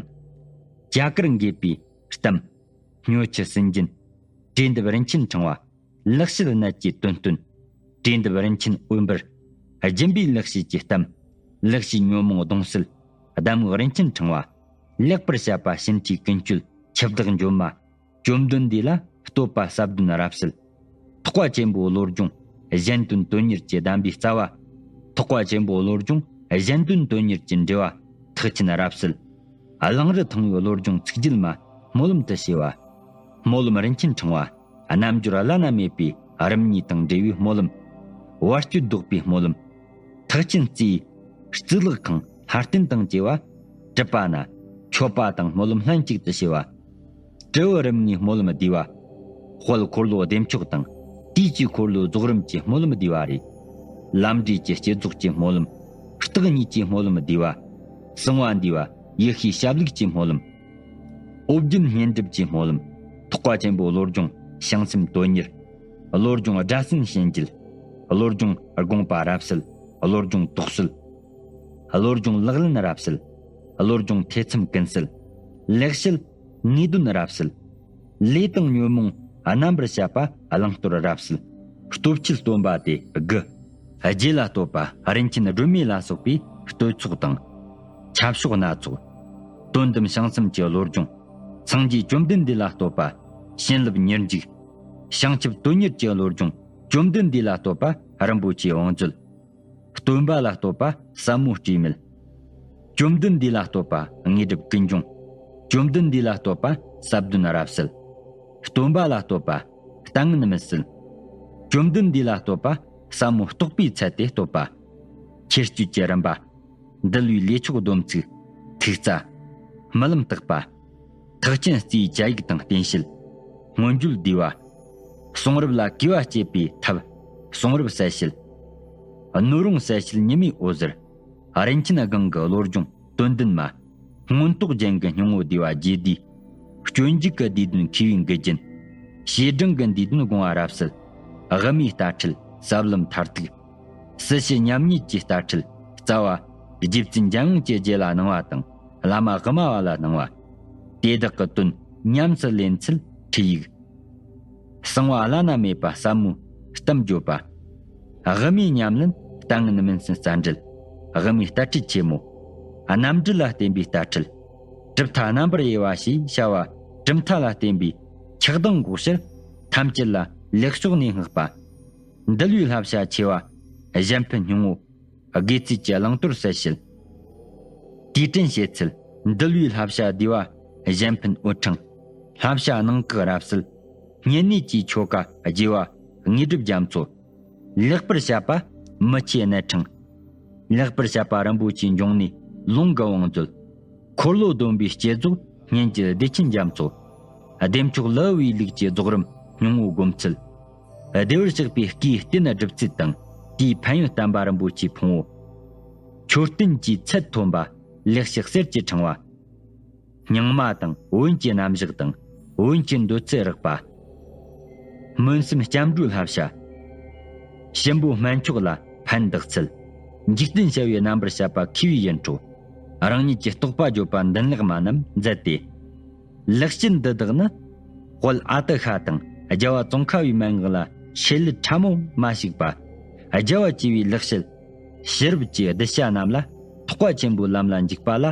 རྒྱ་གར་འགྱེད་པའི་གཏམ། སྨྱོ་ཆུ་སུན་འབྱིན། བྲིས་འདེབས་རིན་ཆེན་ཕྲེང་བ། ལེགས་བཤད་གནད་ཀྱི་དོན་སྟོན། བྲིས་འདེབས་རིན་ཆེན་འོད་འབར། སྦྱིན་པའི་ལེགས་བཤད་ཀྱི་གཏམ། ལེགས་བཤད་ཉོན་མོངས་གདུང་སེལ། གདམས་ངག་རིན་ཆེན་ཕྲེང་བ། ལེགས་པར་བཤད་པ་ཕྱིན་ཅི་ཀུན་སྤྱོད་འཆི་བདག་འཇོམས་མ། བཅོམ་ལྡན་འདས་ལ་བསྟོད་པ་ཟབ་དོན་རབ་གསལ། ཐེག་པ་ཆེན་པོའི་བློ་སྦྱོང་གཞན་དོན་དོན་གཉེར་གྱི་གདམས་པའི་རྩ་བ། ཐེག་པ་ཆེན་པོའི་བློ་སྦྱོང་གཞན་དོན་དོན་གཉེར་གྱི་འགྲེལ་བ་ཐེག་ཆེན་རབ་གསལ། གླང་རི་ཐང་པའི་བློ་སྦྱོང་ཚིག་བརྒྱད་མ་སྨོན་ལམ་དུ་བྱས་པ། སྨོན་ལམ་རིན་ཆེན་ཕྲེང་བ། རྣལ་འབྱོར་བླ་ན་མེད་པའི་རིམ་གཉིས་དང་འབྲེལ་བའི་སྨོན་ལམ། བར་གཅོད་བཟློག་པའི་སྨོན་ལམ། ཐེག་ཆེན་རྩེའི་གཙུག་ལག་ཁང་ལྷ་རྟེན་དང་བཅས་པ། གྲུབ་པ་ན་མཆོད་པ་དང་སྨོན་ལམ་ལྷན་ཅིག་ཏུ་བྱས་པ། སྤྲུལ་པའི་རིམ་ལྔའི་སྨོན་ལམ་བསྡུས་པ། དཔལ་འཁོར་ལོ་བདེ་མཆོག་དང་དུས་ཀྱི་འཁོར་ལོའི་རྫོགས་རིམ་གྱི་སྨོན་ལམ་བསྡུས་པ་རེད། ལམ་འབྲས་ཀྱི་བསྐྱེད་རྫོགས་ཀྱི་སྨོན་ལམ། རྟགས་གཉིས་ཀྱི་སྨོན་ལམ་བསྡུས་པ། གསང་བ་འདུས་པ་ཡེ་ཤེས་ཞབས་ལུགས་ཀྱི་སྨོན་ལམ། ཨོ་རྒྱན་བསྙེན་སྒྲུབ་ཀྱི་སྨོན་ལམ། ཐེག་པ་ཆེན་པོའི་བློ་སྦྱོང་ བྱང་སེམས་དོན་གཉེར། བློ་སྦྱོང་སྒྲ་སེན་ཤན་འབྱེད། བློ་སྦྱོང་དགོངས་པ་རབ་གསལ། བློ་སྦྱོང་དོགས་སེལ། བློ་སྦྱོང་ལག་ལེན་རབ་གསལ། བློ་སྦྱོང་ཐེ་ཚོམ་ཀུན་སེལ། ལེགས་བཤད་ངེས་དོན་རབ་གསལ། ལས་དང་ཉོན་མོངས་རྣམ་པར་བཤད་པ་བླང་དོར་རབ་གསལ། སྟོབས་ཆེན་སྟོན་པ་སྟེ་དགུ། རྗེ་ལ་བསྟོད་པ་རིན་ཆེན་སྒྲོན་མེ་ལ་སོགས་པའི་བསྟོད་ཚོགས་དང་། ཁྱབ་ཤོག་སྣ་ཚོགས། དོན་དམ་བྱང་སེམས་ཀྱི་བློ་སྦྱོང་། སངས་རྒྱས་བཅོམ་ལྡན་འདས་ལ་བསྟོད་པ། བྱིན་རླབས་མྱུར་འཇུག། བྱང་ཆུབ་དོན་གཉེར་གྱི་བློ་སྦྱོང་། བཅོམ་ལྡན་འདས་ལ་བསྟོད་པ་རིན་པོ་ཆེའི་བང་མཛོད། སྟོན་པ་ལ་བསྟོད་པ་ཟབ་མོ་སྤྲོས་མེད། བཅོམ་ལྡན་འདས་ལ་བསྟོད་པ་དངོས་གྲུབ་ཀུན་འབྱུང་། བཅོམ་ལྡན་འདས་ལ་བསྟོད་པ་ཟབ་དོན་རབ་གསལ། སྟོན་པ་ལ་བསྟོད་པ་ལྟ་ངན་མི་སེལ། བཅོམ་ལྡན་འདས་ལ་བསྟོད་པ་ཟབ་མོ་རྟོགས་པའི་ཚད་དེ་བསྟོད་པ། ཁྱེར་སྤྱོད་ཀྱི་རིམ་པ། འདུལ་བའི་ལས་ཆོག་སྡོམ་ཚིག་ཐུགས་རྩ། རྨི་ལམ་བརྟག་པ། ཐེག་ཆེན་རྩིས་བཅའ་ཡིག་དང་བསྟན་བཤད། སྔོན་བརྗོད་བསྡུས་པ། གསུང་རབ་ལ་གུས་པ་སྐྱེད་པའི་ཐབས། གསུང་རབ་གསལ་བྱེད། ནོར་རུང་གསལ་བྱེད་ཉི་མའི་འོད་ཟེར། རིན་ཆེན་སྒང་གི་བློ་སྦྱོང་དོན་ལྡན་མ། མངོན་རྟོགས་རྒྱན་གྱི་སྙིང་པོ་བསྡུས་པ་རྒྱས་བསྡུས། སྤྱོད་འཇུག་གི་བསྡུས་དོན་མཁས་པའི་མགུལ་རྒྱན། བྱེ་སྒྲེང་གི་བསྡུས་དོན་དགོངས་པ་རབ་གསལ། དབུ་མའི་ལྟ་ཁྲིད་ཟབ་ལམ་མཐར་ཐུག་སྲིད་ཞི་མཉམ་ཉིད་ཀྱི་ལྟ་ཁྲིད་རྩ་བ། རྗེ་བཙུན་འཇམ་དབྱངས་ཀྱི་རྗེ་ལ་གནང་བ་དང་བླ་མ་དབུ་མ་པ་ལ་གནང་བ། དེ་དག་གི་དོན་ཉམས་སུ་ལེན་ཚུལ་ཁྲིད་ཡིག་གསང་བ་བླ་ན་མེད་པ་ཟབ་མོའི་གཏམ་བརྗོད་པ། དབུ་མའི་ཉམས་ལེན་ལྟ་ངན་མིན་ཟིན་རྩ་འགྲེལ། དབུ་མའི་ལྟ་ཁྲིད་ཆེན་མོ། རྣམ་འགྲེལ་ལ་བརྟེན་པའི་ལྟ་ཁྲིད། གྲུབ་མཐའ་རྣམ་པར་དབྱེ་བ་ཞེས་བྱ་བ་གྲུབ་མཐའ་ལ་བརྟེན་པའི་ཆགས་སྡང་འགོག་ཕྱིར་ཐམས་ཅད་ལ་ལེགས་ཕྱོགས་ནས་བསྔགས་པ། འདུལ་བའི་བསླབ་བྱ་ཆེ་བ་གཞན་ཕན་སྙིང་པོ། དགེ་ཚུལ་གྱི་བླང་དོར་གསལ་བྱེད། དུས་དྲན་བྱེད་ཚུལ། འདུལ་བའི་བསླབ་བྱ་བསྡུས་པ་གཞན་ཕན་འོད་འཕྲེང་། བསླབ་བྱ་གནང་བཀག་རབ་གསལ། བསྙེན་གནས་ཀྱི་ཆོ་ག་རྒྱས་པ་དངོས་གྲུབ་རྒྱ་མཚོ། ལེགས་པར་བཤད་པ་མི་ཕྱེད་རྣ་འཕྲེང་། ལེགས་པར་བཤད་པ་རིན་པོ་ཆེའི་འབྱུང་གནས་ལུང་གི་བང་མཛོད། འཁོར་ལོ་སྡོམ་པའི་བསྐྱེད་རྫོགས་སྙན་བརྒྱུད་བདེ་ཆེན་རྒྱ་མཚོ། བདེ་མཆོག་ལ་དབུལ་བའི་ལུགས་ཀྱི་རྫོགས་རིམ་སྙིང་པོ་སྒོམ་ཚུལ། བདེ་བར་གཤེགས་པའི་སྐུའི་རྟེན་སྒྲུབ་ཚུལ་དང་དེའི་ཕན་ཡོན་བསྟན་པ་རིན་པོ་ཆེའི་ཕུང་པོ། མཆོད་རྟེན་གྱི་ཚད་མཐོན་པ་ལེགས་བཤད་གསེར་གྱི་ཕྲེང་བ། རྙིང་མ་དང་བོན་གྱི་རྣམ་གཞག་དང་བོན་གྱི་འདོད་ཚུལ་རགས་པ། སྨོན་སེམས་སྐྱབས་འགྲོའི་བསླབ་བྱ། གཤིན་པོ་སྨན་མཆོག་ལ་ཕན་གདགས་ཚུལ། འཇིག་རྟེན་བྱ་བའི་རྣམ་པར་བཤད་པ་མཁས་པའི་ཡིད་འཕྲོག་རང་ཉིད་ཀྱི་རྟོགས་པ་བརྗོད་པ་འདུན་ལེགས་མ་རྣམས་མཛད་དེ། ལེགས་བཤད་འདི་དག་ནི། དཔལ་ཨ་ཏི་ཤ་དང་རྒྱལ་བ་ཙོང་ཁ་བའི་མན་ངག་ལ་ཆེད་ལས་ཕྲ་མོ་མ་ཞུགས་པ། རྒྱལ་བ་བཅས་པའི་ལེགས་བཤད། ཕྱི་རབས་ཀྱི་གདུལ་བྱ་རྣམས་ལ་ཐེག་པ་ཆེན་པོའི་ལམ་ལ་འཇུག་པ་ལ་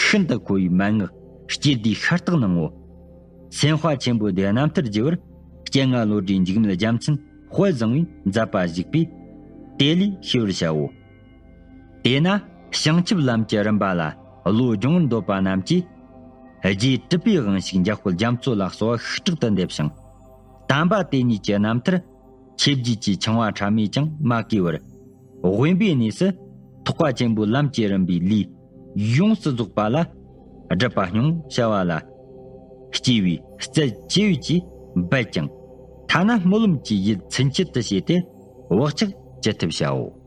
ཤིན་ཏུ་མཁོ་བའི་མན་ངག་སྐྱེ་དུས་ཤ་སྟག་ནང་ངོ་། སེམས་དཔའ་ཆེན་པོ་འདི་རྣམ་ཐར་བགྱི་བར་སྤྱན་སྔ་ལོ་དྲུག་འཇིགས་མེད་རྒྱལ་མཚན་དཔལ་བཟང་བོས་མཛད་པ་གཞིགས་པས་དེ་ལས་ཤེས་པར་བྱའོ། དེས་ན་བྱང་ཆུབ་ལམ་གྱི་རིམ་པ་ལ་བློ་སྦྱོང་བར་འདོད་པ་རྣམས་ཀྱིས། རྗེའི་གྲུབ་པའི་དབང་ཕྱུག་འཇམ་དཔལ་རྒྱ་མཚོ་ལ་གསོལ་བ་ཤུགས་དྲག་ཏུ་འདེབས་ཤིང་། དམ་པ་དེ་ཉིད་ཀྱི་རྣམ་ཐར་ཆོས་བརྒྱད་ཀྱི་འཆིང་བ་ཕྲ་མས་ཀྱང་མ་གོས་པར། དབེན་པའི་གནས་སུ་ཐེག་པ་ཆེན་པོའི་ལམ་གྱི་རིམ་པའི་ལས་ཡོངས་སུ་རྫོགས་པ་ལ་སྒྲུབ་པ་སྙིང་པོ་བྱ་བ་ལ་སྐྱེ་བའི་རྩལ་ཆེ་བས་ཀྱིས་འབད་ཀྱང་ཐ་ན་སྨོན་ལམ་གྱི་ཡིད་ཚིམ་ཆེད་དུ་བྱས་ཏེ་བག་ཆགས་ཅི་ཐུབ་བྱའོ།